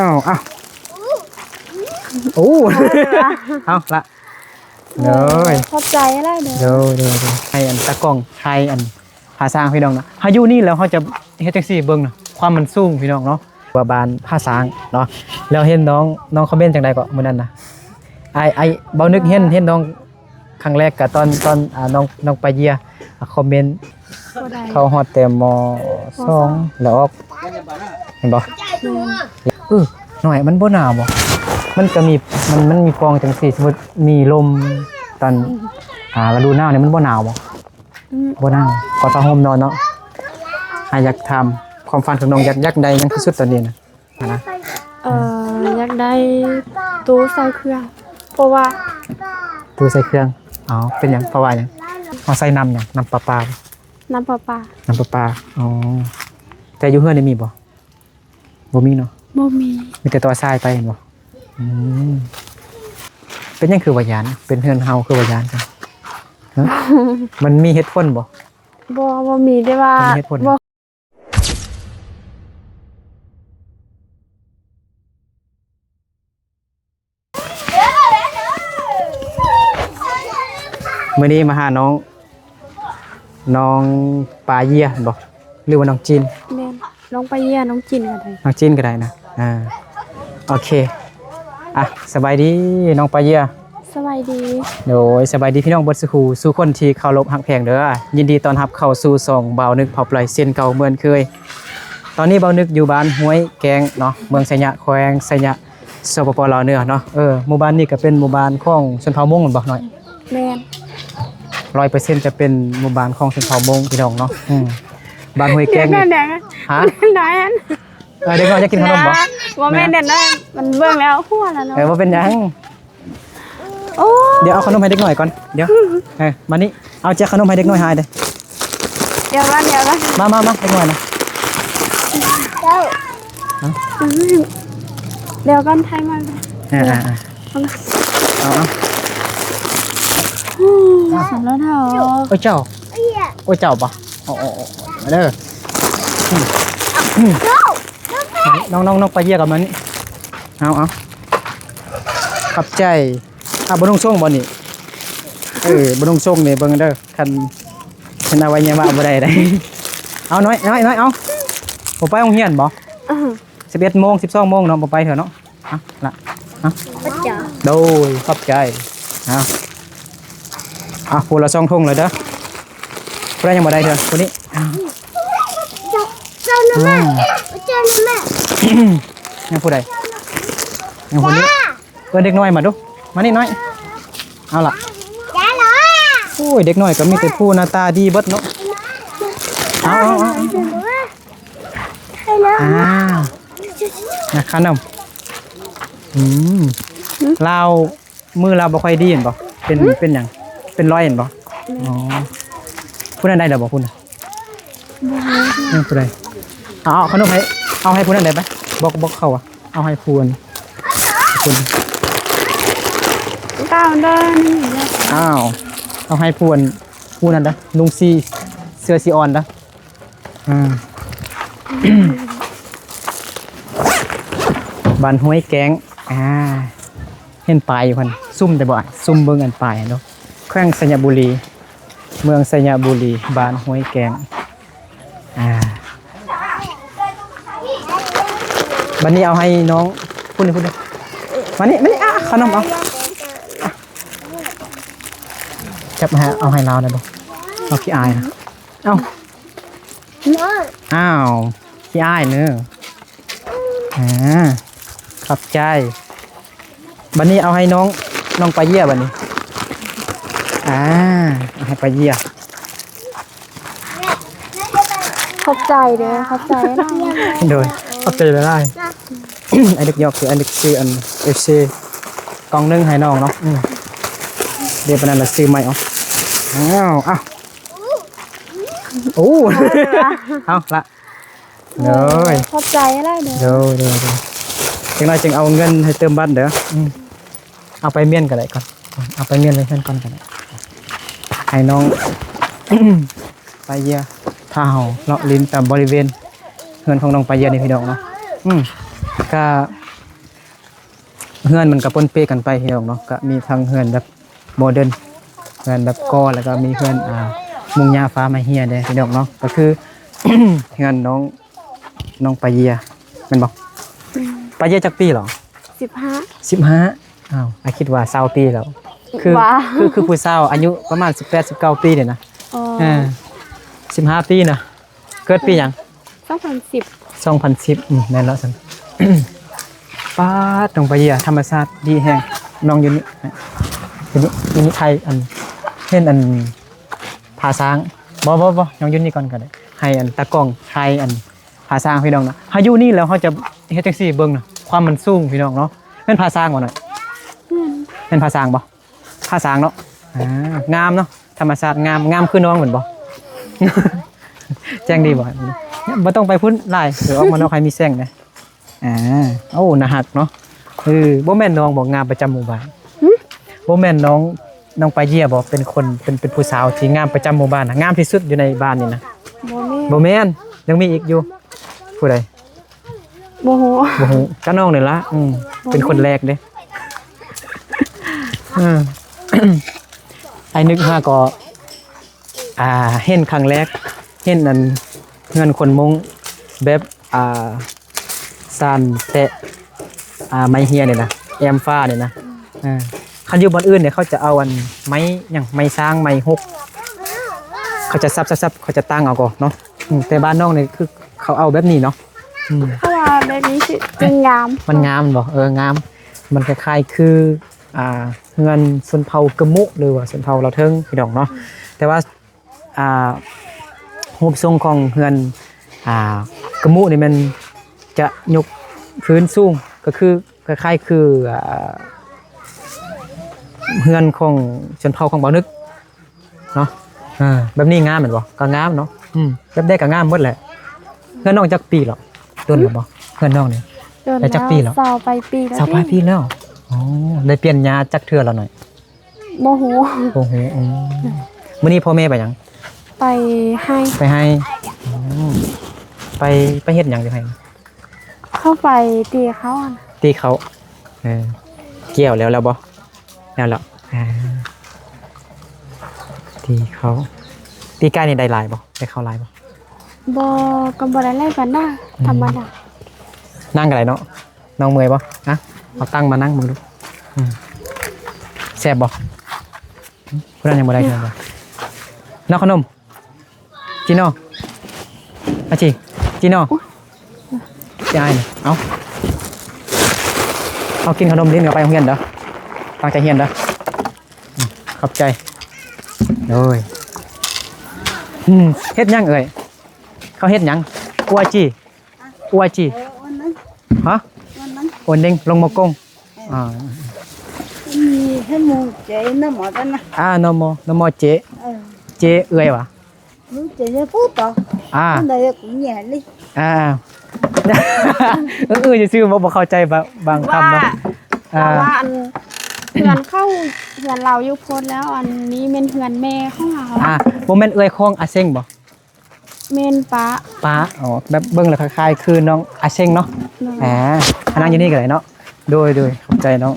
ອ້າວ ອ້າວ ໂອ້ ເອົາລະ ໂດຍ ຂອບໃຈຫຼາຍເດີ ໂດຍ ໂດຍ ໂດຍ ໃຫ້ອັນຕາກ້ອງຖ່າຍອັນ ຜາຊ້າງພີ່ນ້ອງນະ ເຮົາຢູ່ນີ້ແລ້ວເຮົາຈະເຮັດຈັ່ງຊີ້ເບິ່ງນະ ຄວາມມັນສູງພີ່ນ້ອງເນາະ ວ່າບ້ານຜາຊ້າງເນາະ ແລ້ວເຫັນນ້ອງ ນ້ອງຄອມເມັນຈັ່ງໃດເກາະມື້ນັ້ນນະ ອ້າຍ ອ້າຍ ເບົານຶກເຫັນ ເຫັນນ້ອງຄັ້ງແລກກະຕອນ ຕອນ ອ່າ ນ້ອງ ນ້ອງປາເຢຍ ອ່າ ຄອມເມັນ ເຂົ້າຮອດແຕ່ ມ.ສອງ ແລ້ວອອກ ແມ່ນບໍ່? ແມ່ນ ເອີ ນ້ອຍ ມັນບໍ່ໜາວບໍ່? ມັນກະມີ ມັນ ມັນມີປ່ອງຈັ່ງຊີ້ ສົມມຸດມີລົມຕອນ ອ່າ ລະດູໜາວນີ້ ມັນບໍ່ໜາວບໍ່? ອືມ ບໍ່ໜາວ ກອດຜ້າຫົ່ມນອນເນາະ. ອາ ຢາກຖາມຄວາມຝັນຂອງນ້ອງ ຢາກ ຢາກໄດ້ຫຍັງທີ່ສຸດຕອນນີ້ນະ? ຫັ້ນນະ ເອີ ຢາກໄດ້ຕູ້ໃສ່ເຄື່ອງ ເພາະວ່າ ຕູ້ໃສ່ເຄື່ອງ ອໍ ເປັນຫຍັງ? ເພາະວ່າຫຍັງ? ເຮົາໃສ່ນ້ຳຫຍັງ? ນ້ຳປະປາ ນ້ຳປະປາ ນ້ຳປະປາ ອໍ ແຕ່ຢູ່ເຮືອນນີ້ມີບໍ່? ບໍ່ມີເນາະ ບໍ່ມີ ມີແຕ່ຕໍ່ສາຍໄປແມ່ນບໍ່? ອືມ ເປັນຫຍັງຄືວ່າຢ້ານ? ເປັນເຮືອນເຮົາຄືວ່າຢ້ານຊັ້ນ? ຮະ ມັນມີເຫດຜົນບໍ່? ບໍ່ ບໍ່ມີ ແຕ່ວ່າ ບໍ່ມີເຫດຜົນ ບໍ່ ມື້ນີ້ມາຫານ້ອງ ນ້ອງປາເຢຍແມ່ນບໍ່? ຫຼືວ່ານ້ອງຈີນ? ແມ່ນ ນ້ອງປາເຢຍ ນ້ອງຈີນກະໄດ້ ນ້ອງຈີນກະໄດ້ນະ ອ່າ ໂອເຄ ອ່ະ ສະບາຍດີນ້ອງປາເຢຍ ສະບາຍດີ ໂດຍ ສະບາຍດີພີ່ນ້ອງເບິດສູ່ຜູ້ສູ່ຄົນທີ່ເຄົາລົບຮັກແພງເດີ ຍິນດີຕ້ອນຮັບເຂົ້າສູ່ຊ່ອງບ່າວນຶກເຜົາປະໄລເຊັ່ນເກົ່າເໝືອນເຄີຍ. ຕອນນີ້ບ່າວນຶກຢູ່ບ້ານຫ້ວຍແກ້ງເນາະ ເມືອງໄຊຍະ ແຂວງໄຊຍະ ສປປ ລາວເໜືອເນາະ. ເອີ ໝູ່ບ້ານນີ້ກະເປັນໝູ່ບ້ານຂອງຊົນເຜົ່າມົ້ງແມ່ນບໍ່ນ້ອຍ? ແມ່ນ ຮ້ອຍເປີເຊັນຈະເປັນໝູ່ບ້ານຂອງຊົນເຜົ່າມົ້ງພີ່ນ້ອງເນາະ. ອືມ ບ້ານຫ້ວຍແກ້ງນີ້ ຮະ? ເອີ ເດັກນ້ອຍຢາກກິນຂະໜົມບໍ່? ບໍ່ແມ່ນເດັກນ້ອຍ ມັນເບິ່ງແລ້ວຫົວແລ້ວເນາະ. ເອີ ບໍ່ເປັນຫຍັງ ໂອ້ ດຽວເອົາຂະໜົມໃຫ້ເດັກນ້ອຍກ່ອນ ດຽວ ເອີ ມານີ້ ເອົາແຈກຂະໜົມໃຫ້ເດັກນ້ອຍຫາຍເດີ້. ດຽວກ່ອນ ດຽວກ່ອນ ມາ ມາ ມາ ເດັກນ້ອຍນະ ເຈົ້າ ຮະ? ດຽວກ່ອນ ຖ່າຍມາ ເອີ ເອີ ເອີ ເອົາ ເອົາ ສຳລັບເຮົາ ໂອ້ຍ ເຈົ້າ ໂອ້ຍ ເຈົ້າບໍ່? ໂອ້ ໂອ້ ໂອ້ ມາເດີ້ ນ້ອງ ນ້ອງ ນ້ອງປາເຢຍກັບມານີ້ ເອົາ ເອົາ ຂອບໃຈ. ອ່ະ ບໍ່ນຸ່ງໂສ້ງບໍ່ນີ້? ເອີ ບໍ່ນຸ່ງໂສ້ງນີ້ເບິ່ງເດີ້ ຄັນເຫັນອະໄວຍະວະບໍ່ໄດ້ເດ້. ເອົາ ນ້ອຍ ນ້ອຍ ນ້ອຍ ເອົາ ບໍ່ໄປໂຮງຮຽນບໍ່? ອື ສິບເອັດໂມງ ສິບສອງໂມງເນາະ ບໍ່ໄປເທື່ອເນາະ. ເອົາລະ ເອົາ ໂດຍ ຂອບໃຈ. ເອົາ ເອົາ ຜູ້ລະສອງຖົງເລີຍເດີ້. ຜູ້ໃດຍັງບໍ່ໄດ້ເທື່ອ ຜູ້ນີ້ ເຈົ້າ ເຈົ້ານະແມ່ ເຈົ້ານະແມ່ ຍັງຜູ້ໃດ? ຍັງຜູ້ນີ້. ເອີ້ນເດັກນ້ອຍມາດູ ມານີ້ນ້ອຍ. ເອົາລະ ໂອ້ຍ ເດັກນ້ອຍກະມີແຕ່ຜູ້ໜ້າຕາດີເບິດເນາະ. ເອົາ ເອົາ ເອົາ ເອົາ ອ່າ ນະ ຂະໜົມ. ອືມ ລາວ ມືລາວບໍ່ຄ່ອຍດີແມ່ນບໍ່? ເປັນ ເປັນຫຍັງ? ເປັນລອຍແມ່ນບໍ່? ອໍ ຜູ້ນັ້ນໄດ້ແລ້ວບໍ່? ຜູ້ນັ້ນ ບໍ່ ຍັງຜູ້ໃດ? ເອົາ ເອົາຂະໜົມໃຫ້ ເອົາໃຫ້ຜູ້ນັ້ນໄດ້ໄປ. ບອກ ບອກເຂົາວ່າ ເອົາໃຫ້ຜູ້ນັ້ນ ຜູ້ນັ້ນ ກ້າວເດີ. ອ້າວ ເອົາໃຫ້ຜູ້ນັ້ນ ຜູ້ນັ້ນເດີ ນຸ່ງສີ ເສື້ອສີອ່ອນເດີ. ອ່າ ບ້ານຫ້ວຍແກ້ງ ອ່າ ເຫັນປ້າຍຢູ່ຫັ້ນ ຊູມໄດ້ບໍ່? ຊູມເບິ່ງອັນປ້າຍເນາະ ແຂວງໄຊຍະບູລີ ເມືອງໄຊຍະບູລີ ບ້ານຫ້ວຍແກ້ງ. ອ່າ ບັດນີ້ເອົາໃຫ້ນ້ອງ ພຸ້ນ ພຸ້ນ ມານີ້ ມານີ້ ອ່າ ຂະໜົມ ເອົາ ອ່າ ຈັບໃຫ້ ເອົາໃຫ້ລາວໄດ້ບໍ່? ເອົາ ຂີ້ອາຍນະ ເອົາ ອ້າວ ຂີ້ອາຍເນີ. ອ່າ ຂອບໃຈ. ບັດນີ້ເອົາໃຫ້ນ້ອງ ນ້ອງປາເຢຍບັດນີ້. ອ່າ ເອົາໃຫ້ປາເຢຍ. ຂອບໃຈເດີ ຂອບໃຈຫຼາຍ. ໂດຍ ຂອບໃຈຫຼາຍໆ. ໄອ້ເດັກຢອກ ຄືໄອ້ເດັກຊື້ອັນ ເອັຟຊີ ກ່ອງໜຶ່ງໃຫ້ນ້ອງເນາະ. ອືມ ດຽວປານນັ້ນລະຊື້ໃໝ່ເອົາ. ອ້າວ ອ້າວ ໂອ້ ເອົາລະ ໂດຍ ຂອບໃຈຫຼາຍເດີ. ໂດຍ ໂດຍ ໂດຍ ຈັກໜ້ອຍຈຶ່ງເອົາເງິນໃຫ້ເຕີມບັດເດີ. ອືມ ເອົາໄປມ້ຽນກະໄດ້ກ່ອນ ເອົາໄປມ້ຽນໄວ້ເຮືອນກ່ອນກະໄດ້ ໃຫ້ນ້ອງປາເຢຍ ພາເຮົາເລາະຫຼິ້ນຕາມບໍລິເວນເຮືອນຂອງນ້ອງປາເຢຍນີ້ພີ່ນ້ອງເນາະ. ອືມ ກະ ເຮືອນມັນກໍປົນເປກັນໄປພີ່ນ້ອງເນາະ ກໍມີທັງເຮືອນແບບໂມເດີນ ເຮືອນແບບກໍ່ ແລ້ວກໍມີເຮືອນ ອ່າ ມຸງຫຍ້າຟ້າໄມ້ເຮຍເດ້ພີ່ນ້ອງເນາະ ກໍຄື ເຮືອນນ້ອງ ນ້ອງປາເຢຍ ແມ່ນບໍ່? ອືມ ປາເຢຍຈັກປີແລ້ວ? ສິບຫ້າ ສິບຫ້າ ອ້າວ ອ້າຍຄິດວ່າຊາວປີແລ້ວ ຄື ຄື ຄືຜູ້ສາວອາຍຸປະມານສິບແປດ ສິບເກົ້າປີນີ້ນະ ອໍ ເອີ ສິບຫ້າປີນະ ເກີດປີຫຍັງ? ສອງພັນສິບ ສອງພັນສິບ ອືມ ແມ່ນແລ້ວຊັ້ນ ປາດ ນ້ອງປາເຢຍ ທຳມະຊາດດີແຮງ ນ້ອງຢູ່ນີ້ ຢູ່ນີ້ ຢູ່ນີ້ ຖ່າຍອັນ ເຫັນອັນ ຜາຊ້າງ ບໍ່ ບໍ່ ບໍ່ ນ້ອງຢູ່ນີ້ກ່ອນກໍໄດ້ ໃຫ້ອັນຕາກ້ອງຖ່າຍອັນ ຜາຊ້າງພີ່ນ້ອງເນາະ ເຮົາຢູ່ນີ້ແລ້ວເຮົາຈະເຮັດຈັ່ງຊີ້ເບິ່ງນະ ຄວາມມັນສູງພີ່ນ້ອງເນາະ ແມ່ນຜາຊ້າງບໍ່ນ້ອຍ? ແມ່ນ ແມ່ນຜາຊ້າງບໍ່? ຜາຊ້າງເນາະ ອ່າ ງາມເນາະ ທຳມະຊາດງາມ ງາມຄືນ້ອງແມ່ນບໍ່? ແຈ້ງດີບໍ່? ບໍ່ຕ້ອງໄປພຸ້ນຫຼາຍ ເອີ ອອກມານອກໃຫ້ມີແສງແດ່ ອ່າ ໂອ້ ໜ້າຮັກເນາະ ເອີ ບໍ່ແມ່ນນ້ອງບໍ່ ງາມປະຈຳໝູ່ບ້ານ? ຫື? ບໍ່ແມ່ນນ້ອງ ນ້ອງປາເຢຍບໍ່ ເປັນຄົນ ເປັນ ເປັນຜູ້ສາວທີ່ງາມປະຈຳໝູ່ບ້ານນະ ງາມທີ່ສຸດຢູ່ໃນບ້ານນີ້ນະ? ບໍ່ແມ່ນ ບໍ່ແມ່ນ ຍັງມີອີກຢູ່ ຜູ້ໃດ? ບໍ່ຮູ້ ບໍ່ຮູ້ ກະນ້ອງນີ້ລະ ອືມ ບໍ່ແມ່ນ ເປັນຄົນແລກເດ້ ເອີ ອ້າຍນຶກຫາກໍ ອ່າ ເຫັນຄັ້ງແລກ ເຫັນອັນ ເຮືອນຄົນມົ້ງແບບ ອ່າ ຊານແຕະ ອ່າ ໄມ້ເຮຍນີ້ນະ ແອ້ມຝານີ້ນະ ເອີ ຄັນຢູ່ບ່ອນອື່ນນີ້ເຂົາຈະເອົາອັນໄມ້ຫຍັງ ໄມ້ຊ້າງ ໄມ້ຫົກ ເຂົາຈະສັບໆໆ ເຂົາຈະຕັ້ງເອົາກໍເນາະ ອືມ ແຕ່ບ້ານນ້ອງນີ້ຄືເຂົາເອົາແບບນີ້ເນາະ ອືມ ເພາະວ່າແບບນີ້ຊິ ຈຶ່ງງາມ ມັນງາມແມ່ນບໍ່? ເອີ ງາມ ມັນຄ້າຍໆຄື ອ່າ ເຮືອນຊົນເຜົ່າກະມຸ ຫຼືວ່າຊົນເຜົ່າລາວເທິງ ພີ່ນ້ອງເນາະ ອືມ ແຕ່ວ່າ ອ່າ ຮູບຊົງຂອງເຮືອນ ອ່າ ກະມຸນີ້ແມ່ນຈະຍົກພື້ນສູງ ກໍຄືຄ້າຍໆຄື ອ່າ ເຮືອນຂອງຊົນເຜົ່າຂອງບ່າວນຶກເນາະ ເອີ ແບບນີ້ງາມແມ່ນບໍ່? ກໍງາມເນາະ ອືມ ແບບໃດກໍງາມໝົດແຫຼະ ເຮືອນນ້ອງຈັກປີແລ້ວ? ດົນແລ້ວບໍ່? ເຮືອນນ້ອງນີ້ ດົນແລ້ວ ໄດ້ຈັກປີແລ້ວ? ຊາວປາຍປີແລ້ວ ຊາວປາຍປີແລ້ວ ອໍ ໄດ້ປ່ຽນຫຍ້າຈັກເທື່ອແລ້ວນ້ອຍ? ບໍ່ຮູ້ ບໍ່ຮູ້ ອືມ ມື້ນີ້ພໍ່ແມ່ໄປຫຍັງ? ໄປໄຮ່ ໄປໄຮ່ ອືມ ໄປ ໄປເຮັດຫຍັງຢູ່ໄຮ່? ເຂົ້າໄປຕີເຂົ້າ ຕີເຂົ້າ ເອີ ກ່ຽວແລ້ວ ແລ້ວບໍ່? ແລ້ວ ແລ້ວ ອ່າ ຕີເຂົ້າ ປີກາຍນີ້ໄດ້ຫຼາຍບໍ່? ໄດ້ເຂົ້າຫຼາຍບໍ່? ບໍ່ ກໍບໍ່ໄດ້ຫຼາຍປານໃດ ອືມ ທຳມະດາ ນັ່ງກໍໄດ້ເນາະ. ນ້ອງເມື່ອຍບໍ່? ຮະ ເອົາຕັ້ງມານັ່ງເບິ່ງດູ ອືມ ແຊບບໍ່? ຜູ້ນັ້ນຍັງບໍ່ໄດ້ເທື່ອບໍ່? ເນາະ ຂະໜົມ ຈີໂນ ອາຈີ ຈີໂນ ຊິອາຍ ເອົາ ເອົາກິນຂະໜົມຫຼິ້ນ ເອົາໄປໂຮງຮຽນເດີ ຕັ້ງໃຈຮຽນເດີ ອືມ ຂອບໃຈ ໂດຍ ອືມ ເຮັດຫຍັງເອີຍ? ເຂົາເຮັດຫຍັງ? ອວຈີ ອວຈີ ເອີ ໂອນເດ້ງ ຮະ ໂອນເດ້ງ ໂອນເດ້ງ ລົງໝໍກົງ ເອີ ອ່າ ມີໃຫ້ໝູເຈນຳໝໍຕະນະ ອ່າ ນຳໝໍ ນຳໝໍເຈ ເອີ ເຈເອື້ອຍຫວາ ເຈເອື້ອຍປູ່ຕໍ່ ອ່າ ອັນໃດກູແຍ່ເລີຍ ອ່າ ເອີໆ ຊື່ໆ ບໍ່ ບໍ່ເຂົ້າໃຈບາງ ບາງຄຳເນາະ ວ່າ ອ່າ ວ່າອັນ ເຮືອນເຂົາ ເຮືອນລາວຢູ່ພຸ້ນ ແລ້ວອັນນີ້ແມ່ນເຮືອນແມ່ຂອງເຮົາ ອ່າ ບໍ່ແມ່ນເອື້ອຍຂອງອາເຊັງບໍ່? ແມ່ນປ້າ ປ້າ ອໍ ແບບເບິ່ງແລ້ວຄ້າຍໆຄືນ້ອງອາເຊັງເນາະ ໂດຍ ອ່າ ມານັ່ງຢູ່ນີ້ກໍໄດ້ເນາະ ໂດຍໆ ຂອບໃຈນ້ອງ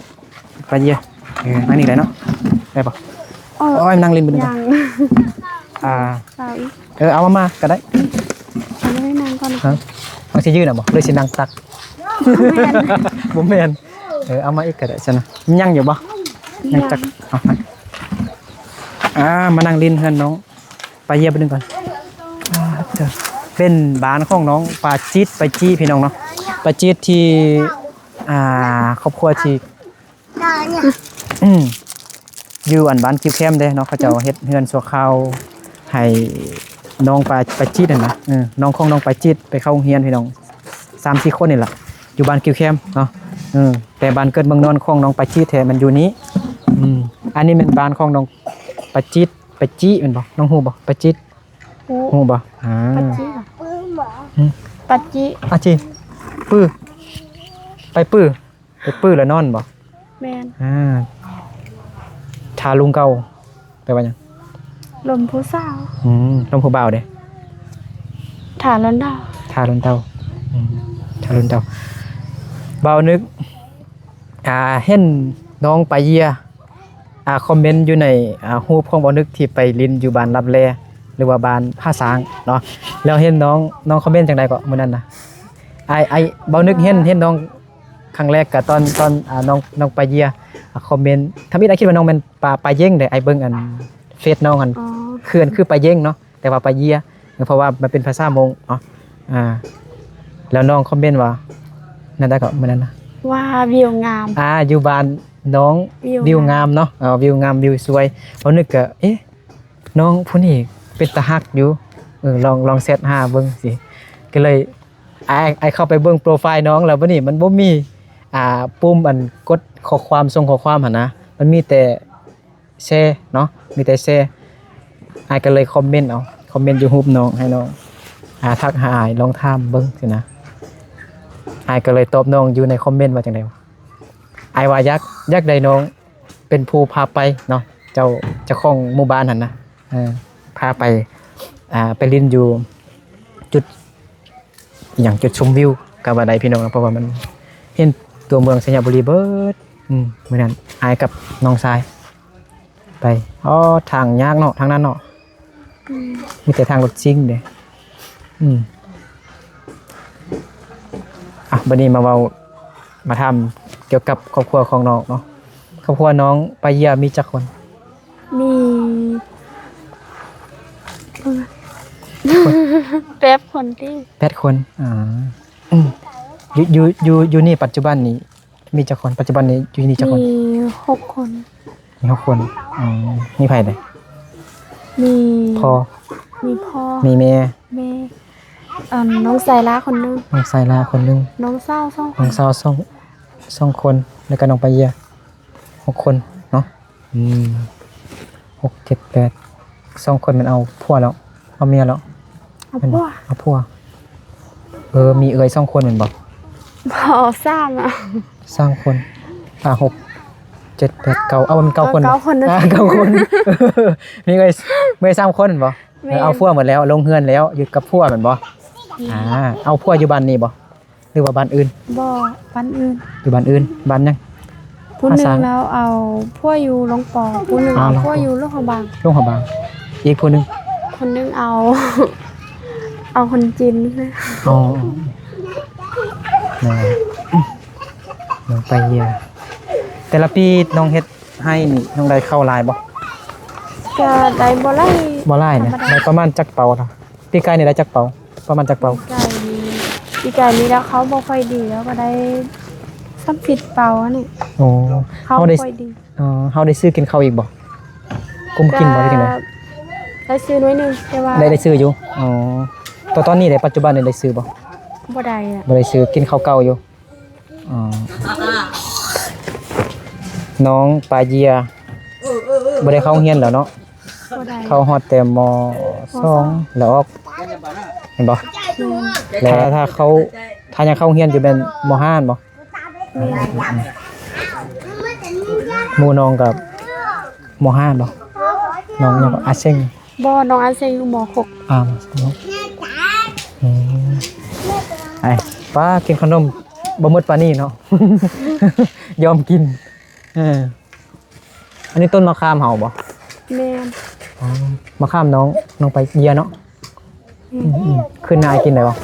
ປາເຢຍ ເອີ ນັ່ງນີ້ກໍໄດ້ເນາະ ໄດ້ບໍ່? ເອີ ໂອ້ຍ ມານັ່ງຫຼິ້ນເບິ່ງກ່ອນ ຍັງ ອ່າ ເອົາອີກ ເອີ ເອົາມາ ມາກໍໄດ້ ເອົາມານັ່ງກ່ອນ ຮະ ມັນຊິຢືນນະບໍ່ ຫຼືຊິນັ່ງຕັກ ບໍ່ແມ່ນ ບໍ່ແມ່ນ ເອີ ເອົາມາອີກກໍໄດ້ຊັ້ນນະ ຍັງຢູ່ບໍ່? ຍັງຈັກ ເອົາ ອ່າ ມານັ່ງຫຼິ້ນເຮືອນນ້ອງ ໄປຢຽບເບິ່ງກ່ອນ ອ່າ ເປັນບ້ານຂອງນ້ອງປາຈິດ ປາຈິ ພີ່ນ້ອງເນາະ ປາຈິດທີ່ ອ່າ ຄອບຄົວທີ່ ອືມ ຢູ່ອັນບ້ານກິວແຄມເດ້ເນາະ ເຂົາເຈົ້າເຮັດເຮືອນຊົ່ວຄາວໃຫ້ນ້ອງປາ ປາຈິດຫັ້ນນະ ເອີ ນ້ອງຂອງນ້ອງປາຈິດໄປເຂົ້າໂຮງຮຽນ ພີ່ນ້ອງ ສາມສີ່ຄົນນີ້ລະ ຢູ່ບ້ານກິວແຄມເນາະ ເອີ ແຕ່ບ້ານເກີດເມືອງນອນຂອງນ້ອງປາຈິດແທ້ ມັນຢູ່ນີ້ ອືມ ອັນນີ້ແມ່ນບ້ານຂອງນ້ອງປາຈິດ ປາຈິແມ່ນບໍ່? ນ້ອງຮູ້ບໍ່? ປາຈິດ ຮູ້ ຮູ້ບໍ່? ອ່າ ປາຈິ ຫືມ ປາຈິ ອາຈິ ປຶ ໄປປຶ ໄປປຶແລ້ວນອນບໍ່? ແມ່ນ ອ່າ ຖ້າລຸງເກົ່າ ແປວ່າຫຍັງ? ລົມຜູ້ສາວ ອືມ ລົມຜູ້ບ່າວເດ້? ຖ້າລຸນເກົ່າ ຖ້າລຸນເກົ່າ ອືມ ຖ້າລຸນເກົ່າ ບ່າວນຶກ ອ່າ ເຫັນນ້ອງປາເຢຍ ອ່າ ຄອມເມັນຢູ່ໃນ ອ່າ ຮູບຂອງບ່າວນຶກທີ່ໄປຫຼິ້ນຢູ່ບ້ານລັບແລ ຫຼືວ່າບ້ານຜາຊ້າງເນາະ ແລ້ວເຫັນນ້ອງ ນ້ອງຄອມເມັນຈັ່ງໃດເກາະມື້ນັ້ນນະ? ອ້າຍ ອ້າຍ ບ່າວນຶກເຫັນ ເຫັນນ້ອງຄັ້ງແລກກະຕອນ ຕອນ ອ່າ ນ້ອງ ນ້ອງປາເຢຍ ອ່າ ຄອມເມັນ ທຳອິດອ້າຍຄິດວ່ານ້ອງແມ່ນປາ ປາເຢງເດ້ ອ້າຍເບິ່ງອັນເຟສນ້ອງຫັ້ນ ອໍ ຄື ຄືປາເຢງເນາະ ແຕ່ວ່າປາເຢຍ ເພາະວ່າມັນເປັນພາສາມົ້ງເນາະ ອ່າ ແລ້ວນ້ອງຄອມເມັນວ່າ ນັ້ນໄດ້ເກາະ ມື້ນັ້ນນະ ວ່າວິວງາມ ອ່າ ຢູ່ບ້ານນ້ອງ ວິວງາມ ວິວງາມເນາະ ເອີ ວິວງາມ ວິວສວຍ ເຮົານຶກກະ ເອະ ນ້ອງຜູ້ນີ້ເປັນຕາຮັກຢູ່ ເອີ ລອງ ລອງແຊັດຫາເບິ່ງຊີ້ ກະເລີຍ ອ້າຍ ອ້າຍເຂົ້າໄປເບິ່ງໂປຣໄຟລ໌ນ້ອງ ແລ້ວບັດນີ້ມັນບໍ່ມີ ອ່າ ປຸ່ມອັນກົດຂໍ້ຄວາມ ສົ່ງຂໍ້ຄວາມຫັ້ນນະ ມັນມີແຕ່ ແຊເນາະ ມີແຕ່ແຊ ອ້າຍກະເລີຍຄອມເມັນເອົາ ຄອມເມັນຢູ່ຮູບນ້ອງ ໃຫ້ນ້ອງ ອ່າ ທັກຫາອ້າຍ ລອງຖາມເບິ່ງຊີ້ນະ ອ້າຍກະເລີຍຕອບນ້ອງຢູ່ໃນຄອມເມັນວ່າຈັ່ງໃດ ອ້າຍວ່າຢາກ ຢາກໄດ້ນ້ອງເປັນຜູ້ພາໄປເນາະ ເຈົ້າ ເຈົ້າຂອງໝູ່ບ້ານຫັ້ນນະ ເອີ ພາໄປ ອ່າ ໄປຫຼິ້ນຢູ່ຈຸດ ອີ່ຫຍັງ ຈຸດຊົມວິວກະວ່າໄດ້ພີ່ນ້ອງ ເພາະວ່າມັນເຫັນຕົວເມືອງໄຊຍະບູລີເບິດ ອືມ ມື້ນັ້ນອ້າຍກັບນ້ອງຊາຍໄປ ອໍ ທາງຍາກເນາະ ທາງນັ້ນເນາະ ອືມ ມີແຕ່ທາງລົດຊິງເດ້ ອືມ ອ່ະ ບັດນີ້ມາເວົ້າ ມາຖາມກ່ຽວກັບຄອບຄົວຂອງນ້ອງເນາະ ຄອບຄົວນ້ອງປາເຢຍມີຈັກຄົນ? ມີ ແປດຄົນຕິ ແປດຄົນ ອືມ ຢູ່ ຢູ່ ຢູ່ ຢູ່ນີ້ປັດຈຸບັນນີ້ມີຈັກຄົນ? ປັດຈຸບັນນີ້ຢູ່ນີ້ຈັກຄົນ? ມີຫົກຄົນ ມີຫົກຄົນ ອືມ ມີໃຜແດ່? ມີພໍ່ ມີພໍ່ ມີແມ່ ແມ່ ອັນ ນ້ອງຊາຍຫຼ້າຄົນໜຶ່ງ ນ້ອງຊາຍຫຼ້າຄົນໜຶ່ງ ນ້ອງສາວສອງຄົນ ນ້ອງສາວສອງ ສອງຄົນ ແລ້ວກະນ້ອງປາເຢຍ ຫົກຄົນເນາະ ອືມ ຫົກ ເຈັດ ແປດ ສອງຄົນແມ່ນເອົາຜົວແລ້ວ ເອົາເມຍແລ້ວ ເອົາຜົວ ແມ່ນບໍ່? ເອົາຜົວ ເອີ ມີເອື້ອຍສອງຄົນແມ່ນບໍ່? ບໍ່ ສາມ ສາມຄົນ ອ່າ ຫົກ ເຈັດ ແປດ ເກົ້າ ເອົາ ມັນເກົ້າຄົນ ເກົ້າຄົນ ອ່າ ເກົ້າຄົນ ມີເອື້ອຍ ມີເອື້ອຍສາມຄົນແມ່ນບໍ່? ແມ່ນ ເອີ ເອົາຜົວໝົດແລ້ວ ລົງເຮືອນແລ້ວ ຢູ່ກັບຜົວແມ່ນບໍ່? ແມ່ນ ອ່າ ເອົາຜົວຢູ່ບ້ານນີ້ບໍ່? ຫຼືວ່າບ້ານອື່ນ? ບໍ່ ບ້ານອື່ນ ຢູ່ບ້ານອື່ນ ບ້ານຫຍັງ? ຜູ້ໜຶ່ງແລ້ວເອົາຜົວຢູ່ຫຼວງປອງ ຜູ້ໜຶ່ງເອົາຜົວຢູ່ຫຼວງພະບາງ ຫຼວງພະບາງ ອີກຜູ້ໜຶ່ງ? ຄົນໜຶ່ງເອົາ ເອົາຄົນຈີນ ອໍ ແມ່ນ ນ້ອງປາເຢຍ ແຕ່ລະປີນ້ອງເຮັດໄຮ່ນີ້ ນ້ອງໄດ້ເຂົ້າຫຼາຍບໍ່? ກະໄດ້ບໍ່ຫຼາຍ ບໍ່ຫຼາຍນະ ທຳມະດາ ໄດ້ປະມານຈັກເປົາລະ? ປີກາຍນີ້ໄດ້ຈັກເປົາ? ປະມານຈັກເປົາ? ປີກາຍນີ້ ປີກາຍນີ້ແລ້ວເຂົ້າບໍ່ຄ່ອຍດີ ແລ້ວກະໄດ້ສາມສິບເປົານີ້ ໂອ້ ເຂົ້າບໍ່ຄ່ອຍດີ ເຮົາໄດ້ຊື້ກິນເຂົ້າອີກບໍ່? ກຸ້ມກິນບໍ່ ຫຼືຈັ່ງໃດ? ກະໄດ້ຊື້ໜ້ອຍໜຶ່ງ ແຕ່ວ່າ ໄດ້ ໄດ້ຊື້ຢູ່ ອໍ ຕອນ ຕອນນີ້ເດ ປັດຈຸບັນນີ້ໄດ້ຊື້ບໍ່? ບໍ່ໄດ້ ບໍ່ໄດ້ຊື້ ກິນເຂົ້າເກົ່າຢູ່. ອໍ ນ້ອງປາເຢຍບໍ່ໄດ້ເຂົ້າໂຮງຮຽນແລ້ວເນາະ? ບໍ່ໄດ້ ເຂົ້າຮອດແຕ່ ມ.ສອງ ແລ້ວອອກ ແມ່ນບໍ່? ແມ່ນ ແລ້ວ ຖ້າ ຖ້າເຂົ້າ ຖ້າຍັງເຂົ້າໂຮງຮຽນຢູ່ແມ່ນ ມ.ຫ້າ ແມ່ນບໍ່? ແມ່ນ ໝູ່ນ້ອງກະ ມ.ຫ້າ ບໍ່? ນ້ອງຫຍັງ ອາເຊັງ ບໍ່ ນ້ອງອາເຊັງຢູ່ ມ.ຫົກ ອ່າ ມ.ຫົກ ອືມ ໄປ ປ້າກິນຂະໜົມບໍ່ໝົດປານນີ້ເນາະ ຍອມກິນ ເອີ ອັນນີ້ຕົ້ນມະຂາມເຮົາບໍ່? ແມ່ນ ອໍ ມະຂາມນ້ອງ ນ້ອງປາເຢຍເນາະ ແມ່ນ ອືມ ອືມ ຂຶ້ນນາກິນໄດ້ບໍ່?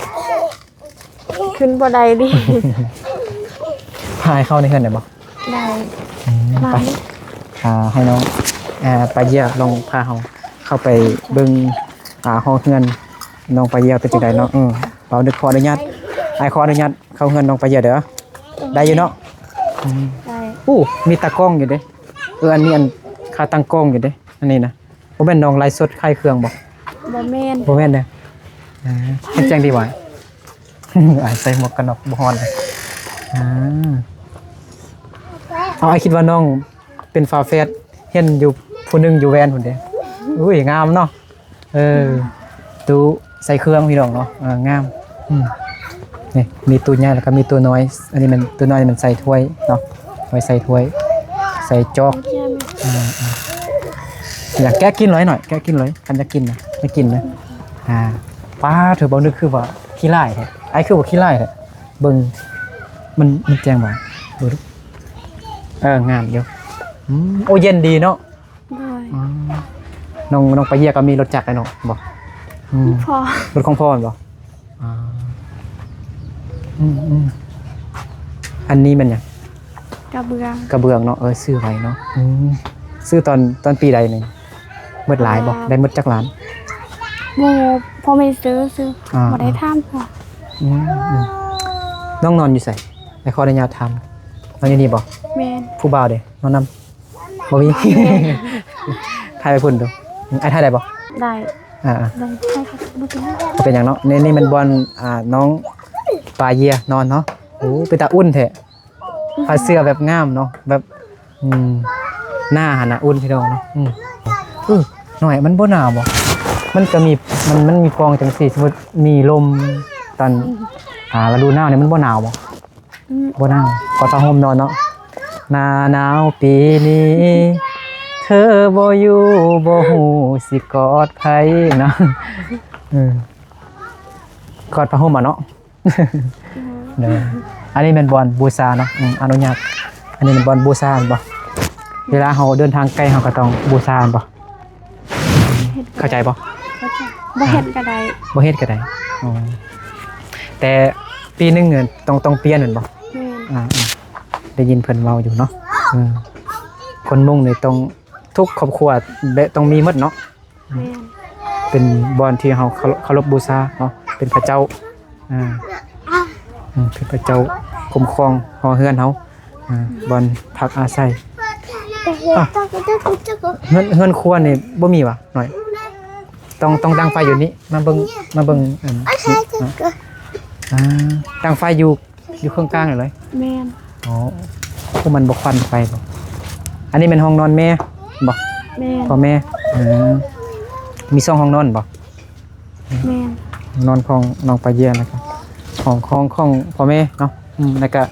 ຂຶ້ນບໍ່ໄດ້ເດ ພາໃຫ້ເຂົ້າໃນເຮືອນໄດ້ບໍ່? ໄດ້ ອືມ ມາ ໄປ ອ່າ ໃຫ້ນ້ອງ ອ່າ ປາເຢຍລອງພາເຮົາເຂົ້າໄປເບິ່ງ ອ່າ ຫ້ອງເຮືອນນ້ອງປາເຢຍເປັນຈັ່ງໃດເນາະ ເອີ ເຮົາຂໍອະນຸຍາດ ອ້າຍຂໍອະນຸຍາດເຂົ້າເຮືອນນ້ອງປາເຢຍເດີ ໄດ້ຢູ່ເນາະ ອືມ ໄດ້ ໂອ້ ມີຕາກ້ອງຢູ່ເດ້ ເອີ ອັນນີ້ອັນ ຂາຕັ້ງກ້ອງຢູ່ເດ້ ອັນນີ້ນະ ບໍ່ແມ່ນນ້ອງໄລຟ໌ສົດຂາຍເຄື່ອງບໍ່? ບໍ່ແມ່ນ ບໍ່ແມ່ນເດ້ ເອີ ເຮັດຈັ່ງດີຫວາຍ ອ້າຍໃສ່ໝວກກັນນັອກບໍ່ຮ້ອນເລີຍ ອ່າ ເອົາ ອ້າຍຄິດວ່ານ້ອງເປັນຝາແຝດ ເຫັນຢູ່ຜູ້ໜຶ່ງຢູ່ແວ່ນພຸ້ນເດ້ ອຸ້ຍ ງາມເນາະ ເອີ ຕູ້ໃສ່ເຄື່ອງພີ່ນ້ອງເນາະ ເອີ ງາມ ອືມ ນີ້ມີຕູ້ໃຫຍ່ ແລ້ວກະມີຕູ້ນ້ອຍ ອັນນີ້ແມ່ນຕູ້ນ້ອຍ ມັນໃສ່ຖ້ວຍເນາະ ໄວ້ໃສ່ຖ້ວຍ ໃສ່ຈອກ ອ່າ ອ່າ ຢາກແກະກິນເລີຍໜ້ອຍ ແກະກິນເລີຍ ຄັນຢາກກິນນະ ຢາກກິນນະ ອ່າ ປ້າ ຖືເບິ່ງນີ້ຄືວ່າຂີ້ຫຼາຍແທ້ ອ້າຍຄືວ່າຂີ້ຫຼາຍແທ້ ເບິ່ງ ມັນ ມັນແຈ້ງຫວາ ເບິ່ງດູ. ເອີ ງາມຢູ່. ອືມ ໂອ້ ເຢັນດີເນາະ. ໂດຍ. ອືມ ນ້ອງ ນ້ອງປາເຢຍກໍມີລົດຈັກແລ້ວເນາະ ບໍ່? ອືມ ພໍ່ ລົດຂອງພໍ່ແມ່ນບໍ່? ອ່າ ອືມໆ ອັນນີ້ແມ່ນຫຍັງ? ກະເບື້ອງ. ກະເບື້ອງເນາະ. ເອີ ຊື້ໄວ້ເນາະ. ອືມ ຊື້ຕອນ ຕອນປີໃດນີ້? ໝົດຫຼາຍບໍ່? ອ່າ ໄດ້ໝົດຈັກລ້ານ? ບໍ່ ພໍ່ແມ່ຊື້ ຊື້. ອ່າ ບໍ່ໄດ້ຖາມພໍ່. ອືມໆ ນ້ອງນອນຢູ່ໃສ? ໄດ້ຂໍອະນຸຍາດຖາມ. ນອນຢູ່ນີ້ບໍ່? ແມ່ນ. ຜູ້ບ່າວເດ? ນອນນຳ. ບໍ່ມີ. ຖ່າຍໄປພຸ້ນດູ. ອ້າຍຖ່າຍໄດ້ບໍ່? ໄດ້. ອ່າໆ ໄດ້ ບໍ່ເປັນຫຍັງ. ບໍ່ເປັນຫຍັງເນາະ. ນີ້ ນີ້ແມ່ນບ່ອນ ອ່າ ນ້ອງປາເຢຍນອນເນາະ. ໂອ້ ເປັນຕາອຸ່ນແທ້. ຜ້າເສື້ອແບບງາມເນາະ ແບບ ອືມ ໜ້າຫັ້ນນະ ອຸ່ນພີ່ນ້ອງເນາະ. ອືມ ເອີ ໜ້ອຍ ມັນບໍ່ໜາວບໍ່? ມັນກໍມີ ມັນ ມັນມີປ່ອງຈັ່ງຊີ້ ສົມມຸດມີລົມຕອນ ອ່າ ລະດູໜາວນີ້ ມັນບໍ່ໜາວບໍ່? ອືມ ບໍ່ໜາວ. ກອດຜ້າຫົ່ມນອນເນາະ. ໜ້າໜາວປີນີ້ ເທີບໍ່ຢູ່ ບໍ່ຮູ້ຊິກອດໃຜເນາະ. ເອີ ກອດຜ້າຫົ່ມເອົາເນາະ. ເດີ ອັນນີ້ແມ່ນບ່ອນບູຊາເນາະ. ອືມ ອະນຸຍາດ. ອັນນີ້ແມ່ນບ່ອນບູຊາແມ່ນບໍ່? ເວລາເຮົາເດີນທາງໄກ ເຮົາກໍຕ້ອງບູຊາແມ່ນບໍ່? ເຂົ້າໃຈບໍ່? ເຂົ້າໃຈ. ບໍ່ເຮັດກໍໄດ້. ບໍ່ເຮັດກໍໄດ້. ອໍ ແຕ່ປີໜຶ່ງນີ້ຕ້ອງ ຕ້ອງປ່ຽນແມ່ນບໍ່? ແມ່ນ. ອ່າໆ ໄດ້ຍິນເພິ່ນເວົ້າຢູ່ເນາະ. ເອີ ຄົນມົ້ງນີ້ຕ້ອງ ທຸກຄອບຄົວແບບຕ້ອງມີໝົດເນາະ. ແມ່ນ. ເປັນບ່ອນທີ່ເຮົາເຄົາລົບ ເຄົາລົບບູຊາເນາະ ເປັນພະເຈົ້າ. ອ່າ ອືມ ເປັນພະເຈົ້າຄຸ້ມຄອງຫໍເຮືອນເຮົາ. ອ່າ ບ່ອນພັກອາໄສ. ເຮືອນ ເຮືອນຄົວນີ້ບໍ່ມີຫວານ້ອຍ? ຕ້ອງ ຕ້ອງດັງໄຟຢູ່ນີ້. ມາເບິ່ງ ມາເບິ່ງ ອັນນີ້. ອ່າ ດັງໄຟຢູ່ ຢູ່ເຄິ່ງກາງນີ້ເລີຍ? ແມ່ນ. ອໍ ໂອ້ ມັນບໍ່ຄວັນໄຟບໍ່? ອັນນີ້ແມ່ນຫ້ອງນອນແມ່ບໍ່? ແມ່ນ. ພໍ່ແມ່. ເອີ ມີສອງຫ້ອງນອນບໍ່? ແມ່ນ. ນອນຂອງນ້ອງປາເຢຍ ແລ້ວກໍຫ້ອງຂອງ ຂອງພໍ່ແມ່ເນາະ. ອືມ ແລ້ວກໍ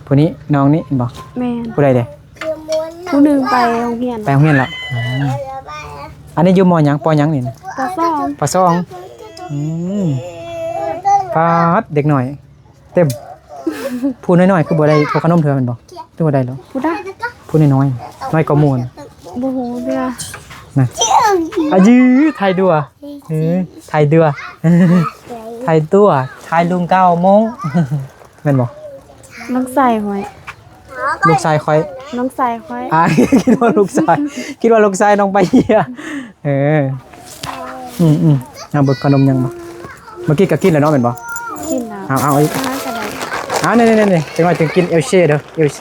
ຜູ້ນີ້ ນ້ອງນີ້ເຫັນບໍ່? ແມ່ນ. ຜູ້ໃດເດ? ຜູ້ໜຶ່ງໄປໂຮງຮຽນ. ໄປໂຮງຮຽນແລ້ວ. ອ່າ ອັນນີ້ຢູ່ ມ.ຫຍັງ? ປ.ຫຍັງນີ້? ປ.ສອງ. ປ.ສອງ. ອືມ ປາດ ເດັກນ້ອຍເຕັມ. ຜູ້ນ້ອຍໆ ຄືບໍ່ໄດ້ ພວກຂະໜົມເທື່ອແມ່ນບໍ່? ຫຼືວ່າໄດ້ແລ້ວ? ຜູ້ໃດ? ຜູ້ນ້ອຍໆ ນ້ອຍກວ່າໝູ່ນະ. ບໍ່ຮູ້ເທື່ອນະ. ອາຍື ຖ່າຍຕົວະ. ເອີ ຖ່າຍຕົວະ ຖ່າຍຕົວະ ຖ່າຍລຸງເກົ້າໂມງ. ແມ່ນບໍ່? ນ້ອງຊາຍຂ້ອຍ. ລູກຊາຍຂ້ອຍ. ນ້ອງຊາຍຂ້ອຍ. ອ່າ ຄິດວ່າລູກຊາຍ ຄິດວ່າລູກຊາຍນ້ອງປາເຢຍ. ເອີ ອືມໆ ເອົາເບິ່ງຂະໜົມຍັງບໍ່? ເມື່ອກີ້ກໍກິນແລ້ວເນາະ ແມ່ນບໍ່? ກິນແລ້ວ. ເອົາ ເອົາອີກ. ອ່າ ກໍໄດ້. ອ່າ ນີ້ໆໆ ຈັກໜ້ອຍຈຶ່ງກິນ. ເອວເຊເດີ ເອວເຊ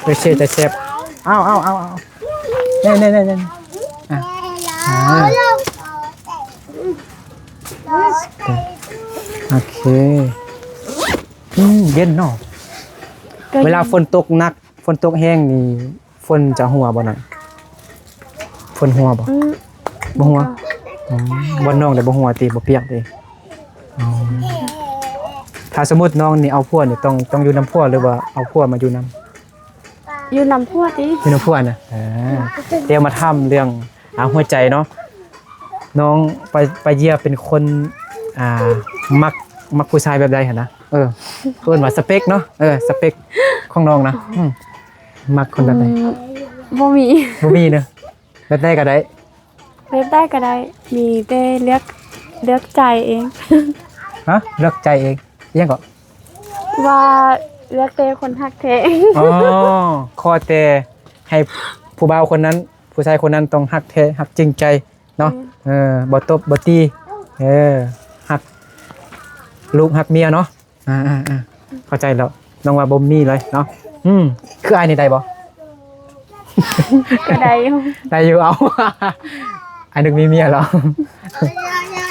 ເອວເຊຈະແຊບ. ເອົາໆໆໆ ນີ້ໆໆໆ ອ່າ ອ່າ ໂອເຄ. ອືມ ເຢັນເນາະ. ເວລາຝົນຕົກໜັກ ຝົນຕົກແຮງນີ້ ຝົນຈະຮົ່ວບໍ່ນະ? ຝົນຮົ່ວບໍ່? ອືມ ບໍ່ຮົ່ວ. ອືມ ບ່ອນນ້ອງໄດ້ບໍ່ຮົ່ວຕິ ບໍ່ປຽກຕິ? ອໍ ຖ້າສົມມຸດນ້ອງນີ້ເອົາຜົວນີ້ ຕ້ອງ ຕ້ອງຢູ່ນຳຜົວ ຫຼືວ່າເອົາຜົວມາຢູ່ນຳ? ຢູ່ນຳຜົວຕິ? ຢູ່ນຳຜົວນະ. ເອີ ດຽວມາຖາມເລື່ອງ ອ່າ ຫົວໃຈເນາະ. ນ້ອງປາ ປາເຢຍເປັນຄົນ ອ່າ ມັກ ມັກຜູ້ຊາຍແບບໃດຫັ້ນນະ? ເອີ ເອີ້ນວ່າສະເປັກເນາະ. ເອີ ສະເປັກຂອງນ້ອງນະ. ອືມ ມັກຄົນແບບໃດ? ອືມ ບໍ່ມີ. ບໍ່ມີເນາະ. ແບບໃດກໍໄດ້? ແບບໃດກໍໄດ້ ມີແຕ່ເລືອກ ເລືອກໃຈເອງ. ຮະ? ເລືອກໃຈເອງ? ອີຫຍັງເກາະ? ວ່າເລືອກແຕ່ຄົນຮັກແທ້. ອໍ ຂໍແຕ່ໃຫ້ຜູ້ບ່າວຄົນນັ້ນ ຜູ້ຊາຍຄົນນັ້ນຕ້ອງຮັກແທ້ ຮັກຈິງໃຈເນາະ. ອືມ ເອີ ບໍ່ຕົບບໍ່ຕີ ເອີ ຮັກລູກຮັກເມຍເນາະ. ອ່າໆໆ ເຂົ້າໃຈແລ້ວ. ນ້ອງວ່າບໍ່ມີເລີຍເນາະ. ອືມ ຄືອ້າຍນີ້ໄດ້ບໍ່? ກໍໄດ້ຢູ່ ໄດ້ຢູ່. ເອົາ ອ້າຍນຶກມີເມຍແລ້ວ.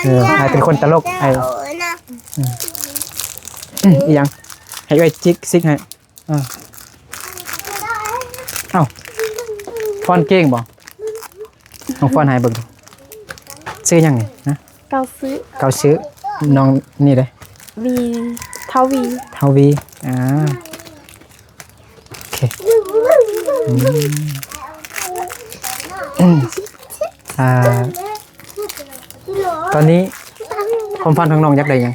ເອີ ອ້າຍເປັນຄົນຕະຫຼົກ ອ້າຍ. ອືມ ອີຫຍັງ? ໃຫ້ເອື້ອຍຈິກຊິກໃຫ້. ອ່າ ເອົ້າ ຟ້ອນເກັ່ງບໍ່? ນ້ອງຟ້ອນໃຫ້ເບິ່ງ. ຊື່ຫຍັງນີ້? ຮະ? ເກົ້າຊື່. ເກົ້າຊື່. ນ້ອງນີ້ເດ້? ວີ ທ້າວວີ. ທ້າວວີ. ອ່າ ໂອເຄ. ອືມ ອ່າ ຕອນນີ້ຄວາມຝັນຂອງນ້ອງຢາກໄດ້ຫຍັງ?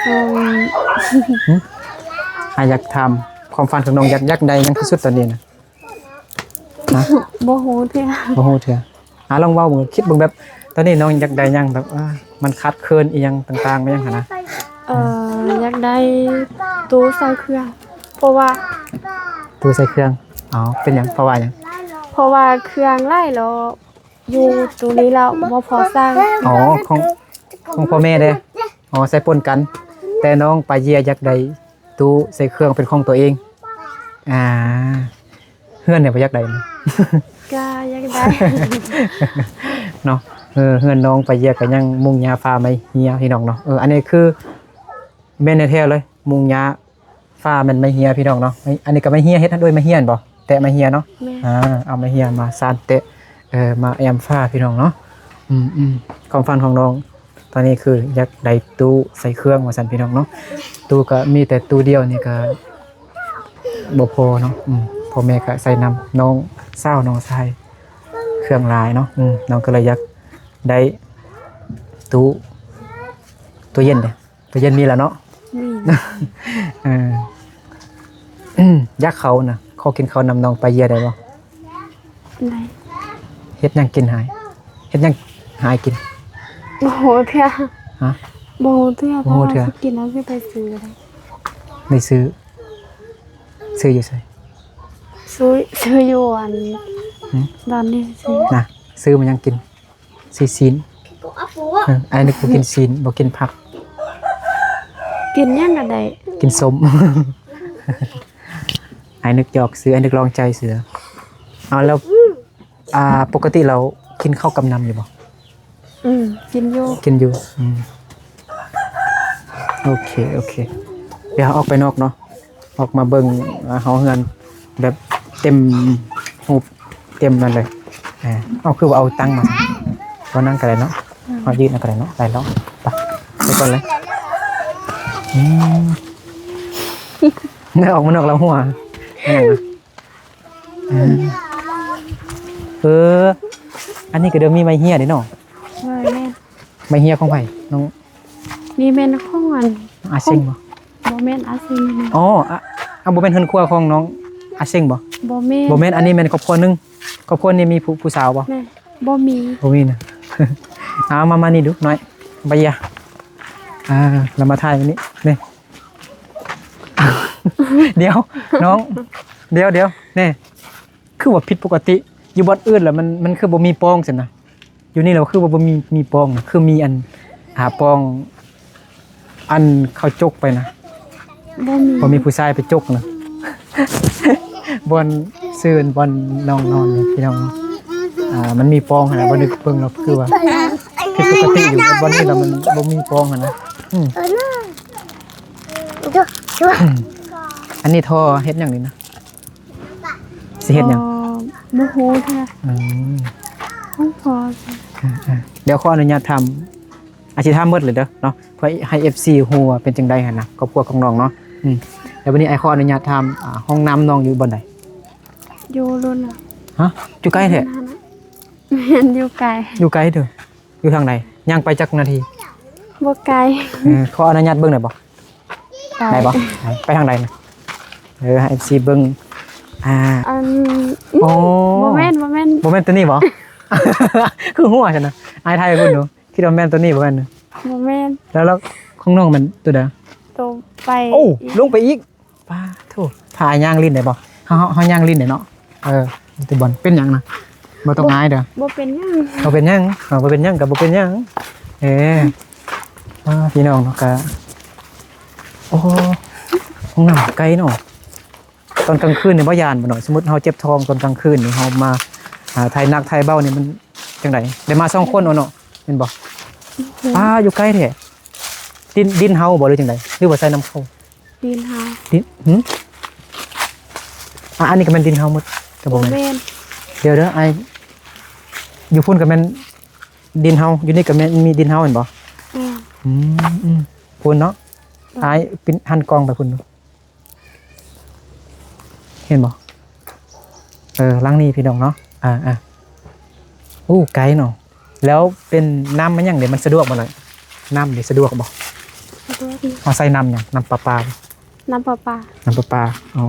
ອືມ ຫຶ? ອ້າຍຢາກຖາມ ຄວາມຝັນຂອງນ້ອງຢາກ ຢາກໄດ້ຫຍັງທີ່ສຸດຕອນນີ້ນະ? ຮະ? ບໍ່ຮູ້ເທື່ອ ບໍ່ຮູ້ເທື່ອ. ອາ ລອງເວົ້າເບິ່ງ ຄິດເບິ່ງແບບ ຕອນນີ້ນ້ອງຢາກໄດ້ຫຍັງ ແບບ ອາ ມັນຂາດເຂີນອີ່ຫຍັງຕ່າງໆ ແມ່ນຫຍັງຫັ້ນນະ? ເອີ ຢາກໄດ້ຕູ້ໃສ່ເຄື່ອງ ເພາະວ່າ ຕູ້ໃສ່ເຄື່ອງ. ອໍ ເປັນຫຍັງ? ເພາະວ່າຫຍັງ? ເພາະວ່າເຄື່ອງຫຼາຍ ແລ້ວຢູ່ຕູ້ນີ້ແລ້ວບໍ່ພໍໃຊ້. ອໍ ຂອງ ຂອງພໍ່ແມ່ເດ້. ອໍ ໃຊ້ປົນກັນ ແຕ່ນ້ອງປາເຢຍຢາກໄດ້ຕູ້ໃສ່ເຄື່ອງເປັນຂອງຕົວເອງ. ອາ ເຮືອນນີ້ບໍ່ຢາກໄດ້ນະ? ກະຢາກໄດ້ ເນາະ. ເອີ ເຮືອນນ້ອງປາເຢຍກະຍັງມຸງຫຍ້າຝາໄມ້ເຮຍ ພີ່ນ້ອງເນາະ. ເອີ ອັນນີ້ຄືແມ່ນແທ້ໆເລີຍ ມຸງຫຍ້າຝາແມ່ນໄມ້ເຮຍ ພີ່ນ້ອງເນາະ. ໄມ້ ອັນນີ້ກະໄມ້ເຮຍ ເຮັດດ້ວຍໄມ້ເຮຍແມ່ນບໍ່? ແຕະໄມ້ເຮຍເນາະ. ແມ່ນ. ອາ ເອົາໄມ້ເຮຍມາສານແຕະ ເອີ ມາແອ້ມຝາ ພີ່ນ້ອງເນາະ. ອືມໆ ຄວາມຝັນຂອງນ້ອງຕອນນີ້ຄືຢາກໄດ້ຕູ້ໃສ່ເຄື່ອງວ່າຊັ້ນ ພີ່ນ້ອງເນາະ. ຕູ້ກະມີແຕ່ຕູ້ດຽວນີ້ກະບໍ່ພໍເນາະ. ອືມ ພໍ່ແມ່ກະໃສ່ນຳ ນ້ອງສາວນ້ອງຊາຍເຄື່ອງຫຼາຍເນາະ. ອືມ ນ້ອງກະເລີຍຢາກໄດ້ຕູ້ ຕູ້ເຢັນເດ້. ໄປຮຽນມີແລ້ວເນາະ. ມີ. ເອີ ຢາກເຂົ້ານະ ຂໍກິນເຂົ້ານຳນ້ອງປາເຢຍໄດ້ບໍ່? ໄດ້. ເຮັດຫຍັງກິນໃຫ້? ເຮັດຫຍັງໃຫ້ກິນ? ບໍ່ຮູ້ເທື່ອ. ຮະ? ບໍ່ຮູ້ເທື່ອ ບໍ່ຮູ້ເທື່ອ ເພາະວ່າຊິກິນເຮົາຊິໄປຊື້ໄດ້. ໄດ້ຊື້? ຊື້ຢູ່ໃສ? ຊື້ ຊື້ຢູ່ອັນ ຫຶ? ດອນນີ້ຊື້. ນະ ຊື້ມາຫຍັງກິນ? ຊີ້ນ. ເອີ ອ້າຍນຶກບໍ່ກິນຊີ້ນ ບໍ່ກິນຜັກ. ກິນຫຍັງກະໄດ້ ກິນສົ້ມ. ອ້າຍນຶກຢອກຊື່ ອ້າຍນຶກລອງໃຈຊື່. ເອົາແລ້ວ ອ່າ ປົກກະຕິລາວກິນເຂົ້າກັບນ້ຳຢູ່ບໍ່? ອືມ ກິນຢູ່ ກິນຢູ່. ອືມ ໂອເຄ ໂອເຄ ດຽວເຮົາອອກໄປນອກເນາະ. ອອກມາເບິ່ງ ອ່າ ເຮົາເຮືອນແບບເຕັມຮູບເຕັມນັ້ນເລີຍ. ເອົາ ຄືວ່າເອົາຕັ່ງມາ ເອົານັ່ງກະໄດ້ເນາະ. ເຮົາຢືນເອົາກະໄດ້ເນາະ ໄດ້ແລ້ວ. ໄປ ໄປກ່ອນເລີຍ. ອືມ ໄດ້ອອກມານອກລຳຫົວ. ເອີ ອັນນີ້ກະເດີມີໄມ້ເຮຍເດ້ເນາະ. ເອີ ແມ່ນ. ໄມ້ເຮຍຂອງໃຜນ້ອງ? ນີ້ແມ່ນຂອງອັນ ອາເຊັງບໍ່? ບໍ່ແມ່ນ ອາເຊັງ. ອໍ ອາ ອາ ບໍ່ແມ່ນເຮືອນຄົວຂອງນ້ອງອາເຊັງບໍ່? ບໍ່ແມ່ນ ບໍ່ແມ່ນ. ອັນນີ້ແມ່ນຄອບຄົວໜຶ່ງ. ຄອບຄົວນີ້ມີຜູ້ ຜູ້ສາວບໍ່? ແມ່ນ ບໍ່ມີ ບໍ່ມີນະ. ເອົາ ມາ ມານີ້ດູນ້ອງປາເຢຍ. ອ່າ ລະມາຖ່າຍນີ້ ນີ້. ດຽວນ້ອງ ດຽວ ດຽວ ນີ້ ຄືວ່າຜິດປົກກະຕິ. ຢູ່ບ່ອນອື່ນລະມັນ ມັນຄືບໍ່ມີປ່ອງຊັ້ນນະ. ຢູ່ນີ້ລະຄືວ່າບໍ່ມີ ມີປ່ອງນະ ຄືມີອັນ ຫາປ່ອງ ອັນເຂົາຈົກໄປນະ. ບໍ່ມີ ບໍ່ມີຜູ້ຊາຍໄປຈົກນະ. ບ່ອນຊື່ ບ່ອນນ້ອງນອນນີ້ ພີ່ນ້ອງ. ອ່າ ມັນມີປ່ອງຫັ້ນນະ. ບໍ່ນຶກເບິ່ງລະຄືວ່າຜິດປົກກະຕິຢູ່. ບ່ອນນີ້ລະມັນບໍ່ມີປ່ອງຫັ້ນນະ. ອືມ ອັນນີ້ທໍ່ເຮັດຫຍັງນີ້ນະ? ຊິເຮັດຫຍັງ? ບໍ່ ບໍ່ຮູ້ເທື່ອ. ອືມ ບໍ່ພໍ. ເອີ ເອີ ດຽວຂໍອະນຸຍາດຖາມ ອາ ຊິຖາມໝົດເລີຍເດີເນາະ ເພື່ອໃຫ້ເອັຟຊີຮູ້ວ່າເປັນຈັ່ງໃດຫັ້ນນະ ຄອບຄົວຂອງນ້ອງເນາະ. ອືມ ແລ້ວບັດນີ້ອ້າຍຂໍອະນຸຍາດຖາມ ອ່າ ຫ້ອງນ້ຳນ້ອງຢູ່ບ່ອນໃດ? ຢູ່ລຸ່ນນະ. ຮະ? ຢູ່ໄກແທ້? ແມ່ນ ຢູ່ໄກ. ຢູ່ໄກເດີ. ຢູ່ທາງໃດ? ຍ່າງໄປຈັກນາທີ? ບໍ່ໄກ. ເອີ ຂໍອະນຸຍາດເບິ່ງໄດ້ບໍ່? ໄດ້ ໄດ້ບໍ່? ໄປ ໄປທາງໃດນະ? ເອີ ໃຫ້ເອັຟຊີເບິ່ງ. ອ່າ ອັນ ໂອ້ ບໍ່ແມ່ນ ບໍ່ແມ່ນ ບໍ່ແມ່ນໂຕນີ້ບໍ່? ຄືຮູ້ຊັ້ນນະ ອ້າຍຖ່າຍໃຫ້ເບິ່ງດູ. ຄິດວ່າແມ່ນໂຕນີ້ບໍ່ແມ່ນ? ບໍ່ແມ່ນ. ແລ້ວ ແລ້ວຂອງນ້ອງແມ່ນໂຕໃດ? ໂຕໄປ ໂອ້ ອີກ ລົງໄປອີກ. ປາໂທ້ ພາຍ່າງຫຼິ້ນໄດ້ບໍ່? ເຮົາ ເຮົາ ເຮົາຍ່າງຫຼິ້ນໄດ້ເນາະ. ເອີ ຢູ່ແຕ່ບ່ອນ ເປັນຫຍັງນະ? ບໍ່ຕ້ອງອາຍເດີ. ບໍ່ເປັນຫຍັງ ບໍ່ເປັນຫຍັງ. ເອີ ບໍ່ເປັນຫຍັງກະບໍ່ເປັນຫຍັງ. ເອີ ອ່າ ພີ່ນ້ອງເນາະ ກະ ໂອ້ ຫ້ອງນ້ຳໄກເນາະ. ຕອນກາງຄືນນີ້ບໍ່ຢ້ານບໍ່ນ້ອງ? ສົມມຸດເຮົາເຈັບທ້ອງຕອນກາງຄືນນີ້ ເຮົາມາ ອ່າ ຖ່າຍໜັກຖ່າຍເບົານີ້ ມັນຈັ່ງໃດ? ໄດ້ມາສອງຄົນເນາະ ແມ່ນບໍ່? ອືຮຶ ປາ ຢູ່ໄກແທ້. ດິນ ດິນເຮົາບໍ່ ຫຼືຈັ່ງໃດ? ຫຼືວ່າໃສ່ນຳເຂົາ? ດິນເຮົາ ດິນ ຫື? ອ່າ ອັນນີ້ກະແມ່ນດິນເຮົາໝົດກະບໍ່ແມ່ນ? ບໍ່ແມ່ນ. ດຽວເດີ ອ້າຍ ຢູ່ພຸ້ນກະແມ່ນດິນເຮົາ ຢູ່ນີ້ກະແມ່ນ ມີດິນເຮົາແມ່ນບໍ່? ແມ່ນ. ອືມ ອືມ ພຸ້ນເນາະ. ໂດຍ ອ້າຍປິ່ນ ຫັນກ້ອງໄປພຸ້ນດູ ເຫັນບໍ່? ເອີ ຫຼັງນີ້ພີ່ນ້ອງເນາະ. ອ່າ ອ່າ ໂອ້ ໄກເນາະ. ແລ້ວເປັນນ້ຳມັນຫຍັງເດ ມັນສະດວກບໍ່ລະ? ນ້ຳນີ້ສະດວກບໍ່? ສະດວກຢູ່. ເຮົາໃຊ້ນ້ຳຫຍັງ? ນ້ຳປະປາບໍ່? ນ້ຳປະປາ. ນ້ຳປະປາ. ອໍ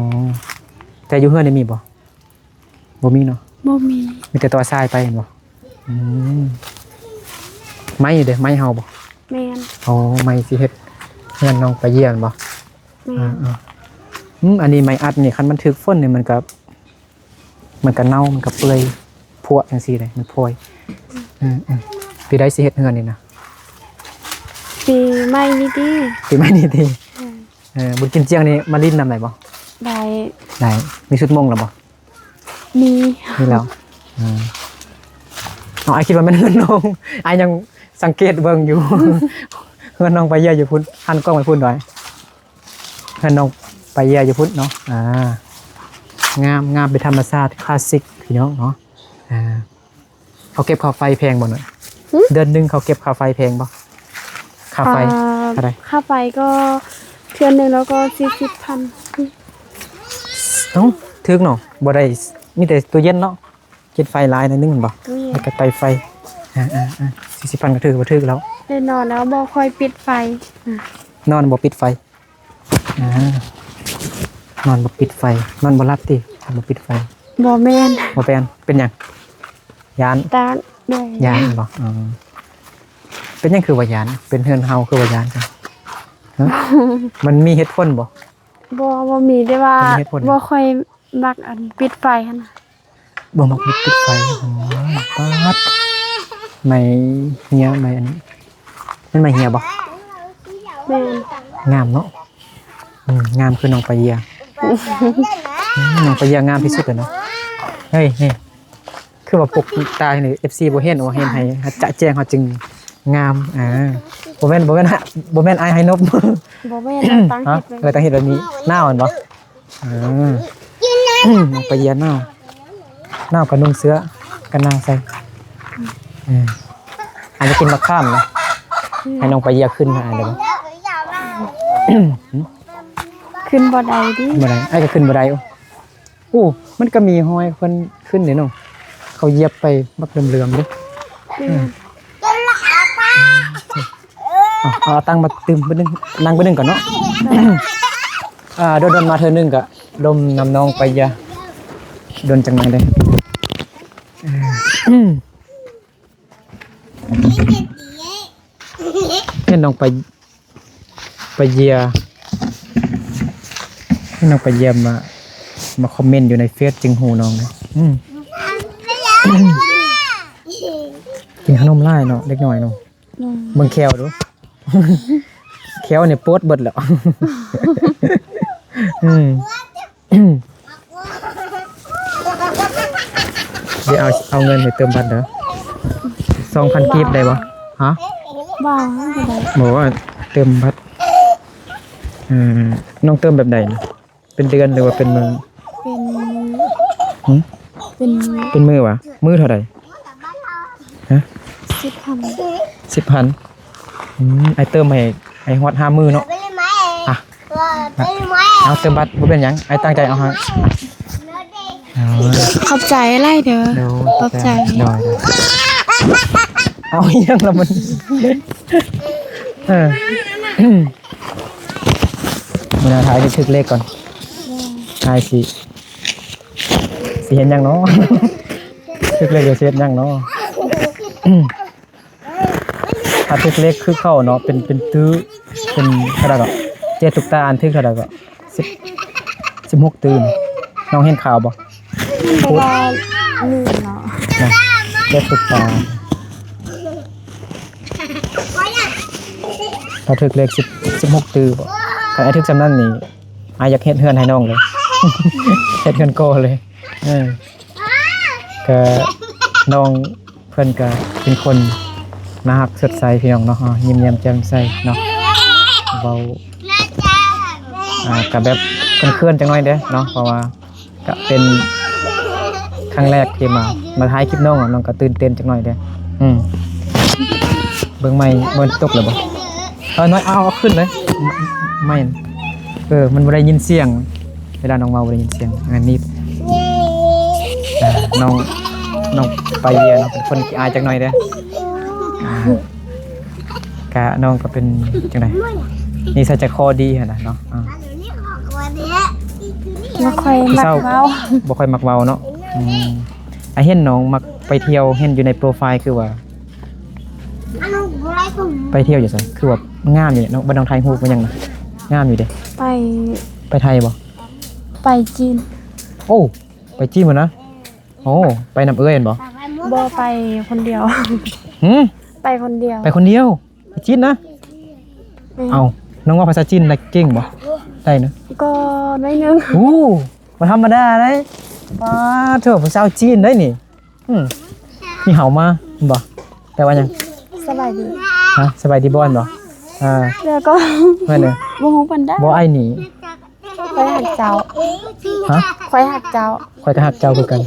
ແຕ່ຢູ່ເຮືອນນີ້ມີບໍ່? ບໍ່ມີເນາະ. ບໍ່ມີ. ມີແຕ່ຕໍ່ສາຍໄປແມ່ນບໍ່? ອືມ ໄມ້ເດ້ ໄມ້ເຮົາບໍ່? ແມ່ນ. ອໍ ໄມ້ຊິເຮັດເຮືອນນ້ອງປາເຢຍແມ່ນບໍ່? ແມ່ນ. ອືມ ອັນນີ້ໄມ້ອັດນີ້ ຄັນມັນຖືກຝົນນີ້ ມັນກໍ ມັນກໍເນົ່າ ມັນກໍເປື່ອຍ ພວກຈັ່ງຊີ້ເດ້ ມັນພອຍ. ອືມ ອືມ ປີໃດຊິເຮັດເຮືອນນີ້ນະ? ປີໃໝ່ນີ້ຕິ? ປີໃໝ່ນີ້ຕິ? ເອີ ເອີ ບຸນກິນຈຽງນີ້ມາຫຼິ້ນນຳໄດ້ບໍ່? ໄດ້. ໄດ້. ມີຊຸດມົງແລ້ວບໍ່? ມີ ມີແລ້ວ. ເອີ ເອົາ ອ້າຍຄິດວ່າແມ່ນເຮືອນນ້ອງ ອ້າຍຍັງສັງເກດເບິ່ງຢູ່. ເຮືອນນ້ອງປາເຢຍຢູ່ພຸ້ນ ຫັນກ້ອງໄປພຸ້ນດອຍ. ເຮືອນນ້ອງປາເຢຍຢູ່ພຸ້ນເນາະ. ອ່າ ງາມ ງາມ ເປັນທຳມະຊາດຄລາສສິກພີ່ນ້ອງເນາະ. ອ່າ ເຂົາເກັບຄ່າໄຟແພງບໍ່ເນາະ? ຫຶ? ເດືອນໜຶ່ງເຂົາເກັບຄ່າໄຟແພງບໍ່? ຄ່າໄຟ ອ່າ ເທົ່າໃດ? ຄ່າໄຟກໍເດືອນໜຶ່ງແລ້ວກໍສີ່ສິບພັນ. ເອົ້າ ຖືກເນາະ ບໍ່ໄດ້ ມີແຕ່ຕູ້ເຢັນເນາະ. ກິນໄຟຫຼາຍໜ້ອຍໜຶ່ງແມ່ນບໍ່? ຕູ້ເຢັນ ແລ້ວກໍໄຕໄຟ. ອ່າໆໆ ສີ່ສິບພັນກໍຖືກວ່າຖືກແລ້ວ. ໄດ້ນອນແລ້ວບໍ່ຄ່ອຍປິດໄຟ. ອ່າ ນອນບໍ່ປິດໄຟ. ອ່າ ນອນບໍ່ປິດໄຟ. ນອນບໍ່ຫຼັບຕິ ຖ້າບໍ່ປິດໄຟ? ບໍ່ແມ່ນ. ບໍ່ແມ່ນ. ເປັນຫຍັງ? ຢ້ານ? ຢ້ານ. ໂດຍ. ຢ້ານບໍ່? ອໍ ເປັນຫຍັງຄືວ່າຢ້ານ? ເປັນເຮືອນເຮົາຄືວ່າຢ້ານ? ຮະ? ມັນມີເຫດຜົນບໍ່? ບໍ່ ບໍ່ມີ ແຕ່ວ່າ ບໍ່ມີເຫດຜົນຫຍັງ? ບໍ່ຄ່ອຍມັກອັນປິດໄຟຫັ້ນນະ. ບໍ່ມັກປິດໄຟ. ອໍ ປາດ ໄມ້ເຫຍ ໄມ້ອັນນີ້ ແມ່ນໄມ້ເຫຍບໍ່? ແມ່ນ. ງາມເນາະ. ອືມ ງາມຄືນ້ອງປາເຢຍ. ອືມ ນ້ອງປາເຢຍງາມທີ່ສຸດແລ້ວເນາະ. ເຮີ້ຍ ນີ້ ຄືວ່າປົກຕາໃຫ້ເອັຟຊີບໍ່ເຫັນ ວ່າເຫັນໃຫ້ຈະແຈ້ງເຮົາຈຶ່ງງາມ. ອ່າ ບໍ່ແມ່ນ ບໍ່ແມ່ນ ບໍ່ແມ່ນອ້າຍໃຫ້ນົບ. ບໍ່ແມ່ນ ເຮົາຕັ້ງເຮັດ ເອີ ເຮົາຕັ້ງເຮັດແບບນີ້. ໜາວແມ່ນບໍ່? ເອີ ນ້ອງປາເຢຍໜາວ ໜາວກໍນຸ່ງເສື້ອກັນໜາວໃສ່. ເອີ ອາດຈະກິນໝາກຂາມນະ. ໃຫ້ນ້ອງປາເຢຍຂຶ້ນຫາໄດ້ບໍ່? ຂຶ້ນບໍ່ໄດ້ຕິ? ບໍ່ໄດ້ ອ້າຍກໍຂຶ້ນບໍ່ໄດ້. ໂອ້ ໂອ້ ມັນກໍມີຮອຍເພິ່ນຂຶ້ນເດ້ນ້ອງ ເຂົາຢຽບໄປບັກເຫຼືອມໆເດ້. ອືມ ເອົາ ເອົາຕັ່ງມາຕື່ມບຶດໜຶ່ງ ນັ່ງບຶດໜຶ່ງກ່ອນເນາະ. ອ່າ ດົນໆມາເທື່ອໜຶ່ງກະລົມນຳນ້ອງປາເຢຍ ດົນຈັກໜ່ອຍເດ້. ເຫັນນ້ອງປາ ປາເຢຍ ເຫັນນ້ອງປາເຢຍມາ ມາຄອມເມັນຢູ່ໃນເຟສຈຶ່ງຮູ້ນ້ອງເດ້. ອືມ ກິນຂະໜົມຫຼາຍເນາະ ເດັກນ້ອຍເນາະ. ອືມ ເບິ່ງແຂ້ວດູ ແຂ້ວນີ້ປວດເບິດແລ້ວ. ອືມ ດຽວເອົາ ເອົາເງິນໄປເຕີມບັດເດີ ສອງພັນກີບໄດ້ບໍ່? ຮະ? ບໍ່ ບໍ່ໄດ້. ບໍ່ ເຕີມບັດ. ເອີ ນ້ອງເຕີມແບບໃດ? ເປັນເດືອນ ຫຼືວ່າເປັນມື້? ເປັນ ຫຶ? ເປັນມື້. ເປັນມື້ຫວາ? ມື້ເທົ່າໃດ? ຮະ? ສິບພັນ. ສິບພັນ. ອືມ ອ້າຍເຕີມໃຫ້ ໃຫ້ຮອດຫ້າມື້ເນາະ. ອ່ະ ເອົາເຕີມບັດ ບໍ່ເປັນຫຍັງ ອ້າຍຕັ້ງໃຈເອົາໃຫ້. ຂອບໃຈຫຼາຍເດີ. ໂດຍ ຂອບໃຈ. ໂດຍ ໂດຍ. ເອົາອີ່ຫຍັງລະມັນ ເອີ ມື້ໜ້າຖ້າອ້າຍໄດ້ຖືກເລກກ່ອນ ອ້າຍຊິ ຊິເຮັດຫຍັງເນາະ? ຖືກເລກແລ້ວຊິເຮັດຫຍັງເນາະ? ຖ້າຖືກເລກຄືເຂົາເນາະ ເປັນ ເປັນຕື້ ເປັນເທົ່າໃດເກາະ? ເຈ້ຕຸກຕາ ອັນຖືກເທົ່າໃດເກາະ? ສິບ ສິບຫົກຕື້. ນ້ອງເຫັນຂ່າວບໍ່? ເຫັນແຕ່ວ່າມີເນາະ ນະ ເຈ້ຕຸກຕາ. ຖ້າຖືກເລກສິບ ສິບຫົກຕື້ບໍ່? ຄັນອ້າຍຖືກສ່ຳນັ້ນນີ້ ອ້າຍຢາກເຮັດເຮືອນໃຫ້ນ້ອງເລີຍ ເຮັດເຮືອນກໍເລີຍ. ເອີ ກະນ້ອງເພິ່ນກະເປັນຄົນໜ້າຮັກສົດໃສພີ່ນ້ອງເນາະ ຍິ້ມແຍ້ມແຈ່ມໃສເນາະ ເວົ້າ ອ່າ ກະແບບເຂີນໆຈັກໜ້ອຍເດ້ເນາະ ເພາະວ່າກະເປັນຄັ້ງແລກທີ່ມາ ມາຖ່າຍຄລິບນ້ອງ ນ້ອງກະຕື່ນເຕັ້ນຈັກໜ້ອຍເດ້. ອືມ ເບິ່ງໄມ້ ເບິ່ງຕົກແລ້ວບໍ່? ເອີ ນ້ອຍ ເອົາ ເອົາຂຶ້ນເລີຍ ໄມ້ ເອີ ມັນບໍ່ໄດ້ຍິນສຽງ ເວລານ້ອງເວົ້າບໍ່ໄດ້ຍິນສຽງ. ອັນນີ້ ອ່າ ນ້ອງ ນ້ອງປາເຢຍເນາະ ເປັນຄົນຂີ້ອາຍຈັກໜ້ອຍເດ້. ອ່າ ກະນ້ອງກໍເປັນຈັ່ງໃດ ນິໄສໃຈຄໍດີຫັ້ນນະເນາະ. ອ່າ ບໍ່ຄ່ອຍມັກເວົ້າ ຜູ້ສາວບໍ່ຄ່ອຍມັກເວົ້າເນາະ. ອືມ ອາ ເຫັນນ້ອງມັກໄປທ່ຽວ ເຫັນຢູ່ໃນໂປຣໄຟລ໌ຄືວ່າໄປທ່ຽວຢູ່ໃສ ຄືວ່າງາມຢູ່ເນາະ ບໍ່ຕ້ອງຖ່າຍຮູບບໍ່ຫຍັງນະ ງາມຢູ່ເດ. ໄປ ໄປໄທບໍ່? ໄປຈີນ. ໂອ້ ໄປຈີນພຸ້ນນະ. ໂອ້ ໄປນຳເອື້ອຍແມ່ນບໍ່? ບໍ່ ໄປຄົນດຽວ. ຫື? ໄປຄົນດຽວ. ໄປຄົນດຽວ? ໄປຈີນນະ? ແມ່ນ. ເອົ້າ ນ້ອງເວົ້າພາສາຈີນໄດ້ເກັ່ງບໍ່? ໄດ້ນະ? ກໍໜ້ອຍໜຶ່ງ. ໂອ້ ບໍ່ທຳມະດາເດ້. ປາດໂທ້ ຜູ້ສາວຈີນເດ້ນີ້. ອືມ ມີເຮົາມາແມ່ນບໍ່? ແປວ່າຫຍັງ? ສະບາຍດີ. ຮະ? ສະບາຍດີບໍ່ແມ່ນບໍ່? ອ່າ ແລ້ວກໍ ແມ່ນເດີ ບໍ່ຮູ້ປານໃດ. ບໍ່ ອ້າຍນີ້ ຂ້ອຍຮັກເຈົ້າ. ຮະ? ຂ້ອຍຮັກເຈົ້າ. ຂ້ອຍກໍຮັກເຈົ້າຄືກັນ.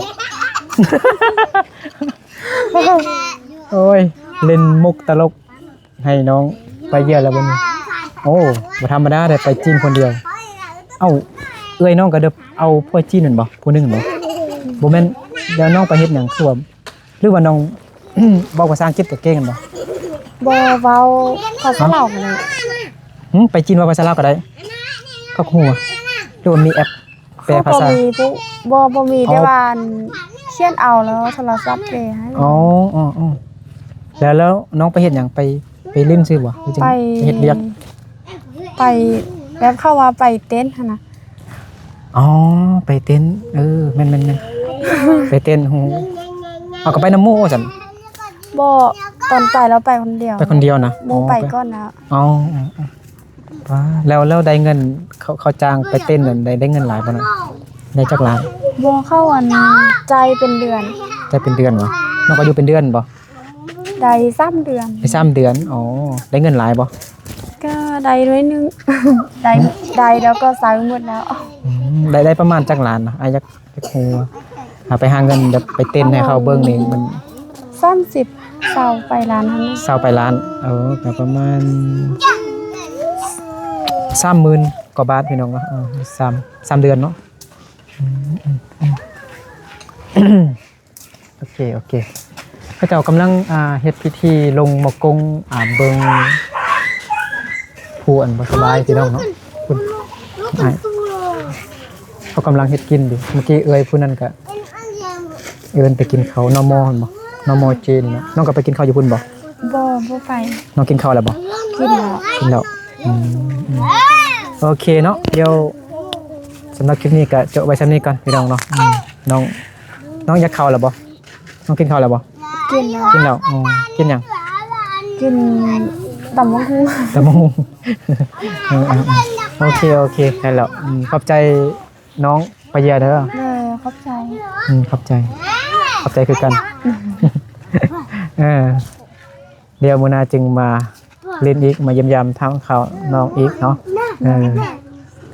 ໂອ້ຍ ຫຼິ້ນມຸກຕະຫຼົກໃຫ້ນ້ອງໄປຢຽແລ້ວບັດນີ້. ໂອ້ ບໍ່ທຳມະດາເດ້ ໄປຈີນຄົນດຽວ. ເອົ້າ ເອື້ອຍນ້ອງກໍໄດ້ເອົາຜົວຈີນແມ່ນບໍ່? ຜູ້ໜຶ່ງແມ່ນບໍ່? ບໍ່ແມ່ນ. ແລ້ວນ້ອງໄປເຮັດຫຍັງ? ຄືວ່າ ຫຼືວ່ານ້ອງ ເວົ້າພາສາອັງກິດກໍເກັ່ງແມ່ນບໍ່? ບໍ່ ເວົ້າພາສາລາວກໍໄດ້. ຫື? ໄປຈີນເວົ້າພາສາລາວກໍໄດ້? ຄັກຮູ້. ຫຼືວ່າມີແອັບແປພາສາ? ບໍ່ມີຜູ້ ບໍ່ ບໍ່ມີ. ອໍ ແຕ່ວ່າ ອັນ ຂຽນເອົາແລ້ວໂທລະສັບແປໃຫ້. ອໍ ອໍ ອໍ ແລ້ວ ແລ້ວນ້ອງໄປເຮັດຫຍັງ? ໄປ ໄປຫຼິ້ນຊື່ບໍ່? ຫຼືຈັ່ງ ໄປ ໄປເຮັດວຽກ? ໄປ ແບບເຂົາວ່າໄປເຕັ້ນຫັ້ນນະ. ອໍ ໄປເຕັ້ນ. ເອີ ແມ່ນໆໆ ໄປເຕັ້ນ. ຮູ້. ເອົາ ກໍໄປນຳໝູ່ຊັ້ນ? ບໍ່ ຕອນໄປລາວໄປຄົນດຽວ. ໄປຄົນດຽວນະ? ໝູ່ໄປກ່ອນແລ້ວ. ອໍ ອໍ ອໍ ປາ ແລ້ວ ແລ້ວໄດ້ເງິນ ເຂົາ ເຂົາຈ້າງໄປເຕັ້ນນັ້ນ ໄດ້ ໄດ້ເງິນຫຼາຍບໍ່ນະ? ໄດ້ຈັກລ້ານ? ບໍ່ ເຂົາ ອັນ ຈ່າຍເປັນເດືອນ. ຈ່າຍເປັນເດືອນຫວາ? ນ້ອງກໍຢູ່ເປັນເດືອນບໍ່? ໄດ້ສາມເດືອນ. ໄດ້ສາມເດືອນ. ອໍ ໄດ້ເງິນຫຼາຍບໍ່? ກໍໄດ້ໜ້ອຍໜຶ່ງ. ໄດ້ ໄດ້ແລ້ວກໍໃຊ້ໝົດແລ້ວ. ອືມ ໄດ້ ໄດ້ປະມານຈັກລ້ານນະ? ອ້າຍຢາກ ໂອ້ ເຮົາໄປຫາເງິນແບບໄປເຕັ້ນໃຫ້ເຂົາເບິ່ງນີ້ມັນ ສາມສິບ ຊາວປາຍລ້ານຫັ້ນ. ຊາວປາຍລ້ານ. ເອີ ກໍປະມານສາມໝື່ນກວ່າບາດພີ່ນ້ອງເນາະ. ເອີ ສາມ ສາມເດືອນເນາະ. ອືມ ອືມ ອືມ ໂອເຄ ໂອເຄ ເຂົາເຈົ້າກຳລັງ ອ່າ ເຮັດພິທີລົງໝໍ້ກົງ ອ່າ ເບິ່ງຜູ້ອັນບໍ່ສະບາຍພີ່ນ້ອງເນາະ. ພຸ້ນ ອ້າຍ ເຂົາກຳລັງເຮັດກິນຢູ່. ເມື່ອກີ້ເອື້ອຍຜູ້ນັ້ນກະເອີ້ນໄປກິນເຂົ້າ ໜໍ່ມໍຫັ້ນບໍ່? ໜໍ່ມໍຈີນເນາະ. ນ້ອງກໍໄປກິນເຂົ້າຢູ່ພຸ້ນບໍ່? ບໍ່ ບໍ່ໄປ. ນ້ອງກິນເຂົ້າແລ້ວບໍ່? ກິນແລ້ວ. ກິນແລ້ວ. ອືມ ອືມ ໂອເຄເນາະ. ດຽວສຳລັບຄລິບນີ້ກໍຈົບໄວ້ສ່ຳນີ້ກ່ອນພີ່ນ້ອງເນາະ. ອືມ ນ້ອງ ນ້ອງຢາກເຂົ້າແລ້ວບໍ່? ນ້ອງກິນເຂົ້າແລ້ວບໍ່? ກິນແລ້ວ. ກິນແລ້ວ. ອໍ ກິນຫຍັງ? ກິນຕຳບັກຫຸ່ງ. ຕຳບັກຫຸ່ງ. ເອີ ເອີ ເອີ ໂອເຄ ໂອເຄ ໄດ້ແລ້ວ. ອືມ ຂອບໃຈນ້ອງປາເຢຍເດີ. ເດີ ຂອບໃຈ. ອືມ ຂອບໃຈ ຂອບໃຈຄືກັນ. ເອີ ດຽວມື້ໜ້າຈຶ່ງມາຫຼິ້ນອີກ ມາຢ້ຽມຢາມທາງເຂົານ້ອງອີກເນາະ. ເອີ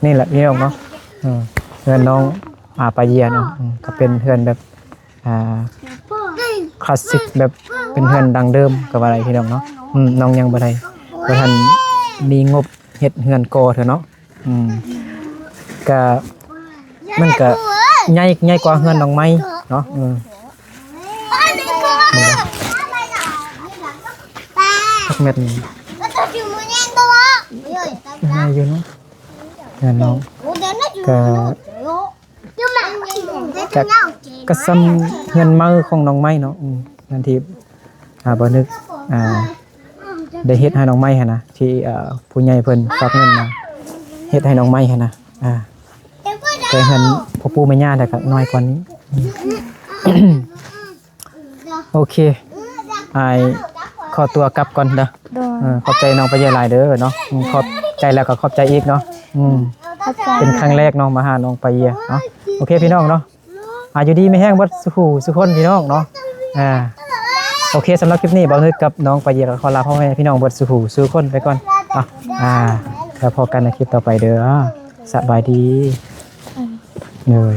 ນີ້ແຫຼະພີ່ນ້ອງເນາະ. ເອີ ເຮືອນນ້ອງ ອາ ປາເຢຍເນາະ. ອືມ ກໍເປັນເຮືອນແບບ ອ່າ ຄລາສສິກ ແບບເປັນເຮືອນດັ້ງເດີມກໍວ່າໄດ້ພີ່ນ້ອງເນາະ. ອືມ ນ້ອງຍັງບໍ່ໄດ້ ບໍ່ທັນມີງົບເຮັດເຮືອນກໍ່ເທື່ອເນາະ. ອືມ ກະ ມັນກະໃຫຍ່ ໃຫຍ່ກວ່າເຮືອນນ້ອງໃໝ່ເນາະ. ເອີ ເບິ່ງເດີ ຈັກແມັດນີ້ ໃຫຍ່ຢູ່ເນາະ ເຮືອນນ້ອງ ກະ ກະ ກະສ່ຳເຮືອນໃໝ່ຂອງນ້ອງໃໝ່ເນາະ. ອືມ ອັນທີ່ ອ່າ ບໍ່ນຶກ ອ່າ ໄດ້ເຮັດໃຫ້ນ້ອງໃໝ່ຫັ້ນນະ ທີ່ ເອີ ຜູ້ໃຫຍ່ເພິ່ນຝາກເງິນມາເຮັດໃຫ້ນ້ອງໃໝ່ຫັ້ນນະ. ອ່າ ແຕ່ເຮືອນພໍ່ປູ່ແມ່ຍ່າແລ້ວກໍນ້ອຍກວ່ານີ້. ອືມ ໂອເຄ ອ້າຍຂໍຕົວກັບກ່ອນເດີ. ໂດຍ ເອີ ຂອບໃຈນ້ອງປາເຢຍຫຼາຍເດີເນາະ. ອືມ ຂອບໃຈແລ້ວກໍຂອບໃຈອີກເນາະ. ອືມ ຂອບໃຈ ເປັນຄັ້ງແລກເນາະ ມາຫານ້ອງປາເຢຍເນາະ. ໂອເຄ ພີ່ນ້ອງເນາະ ອາ ຢູ່ດີມີແຮງເບິດສູ່ຜູ້ສູ່ຄົນ ພີ່ນ້ອງເນາະ. ອ່າ ໂອເຄ ສຳລັບຄລິບນີ້ ບ່າວນຶກກັບນ້ອງປາເຢຍກໍຂໍລາພໍ່ແມ່ພີ່ນ້ອງເບິດສູ່ຜູ້ສູ່ຄົນໄປກ່ອນເນາະ. ອ່າ ແລ້ວພໍ້ກັນໃນຄລິບຕໍ່ໄປເດີ. ສະບາຍດີ. ໂດຍ.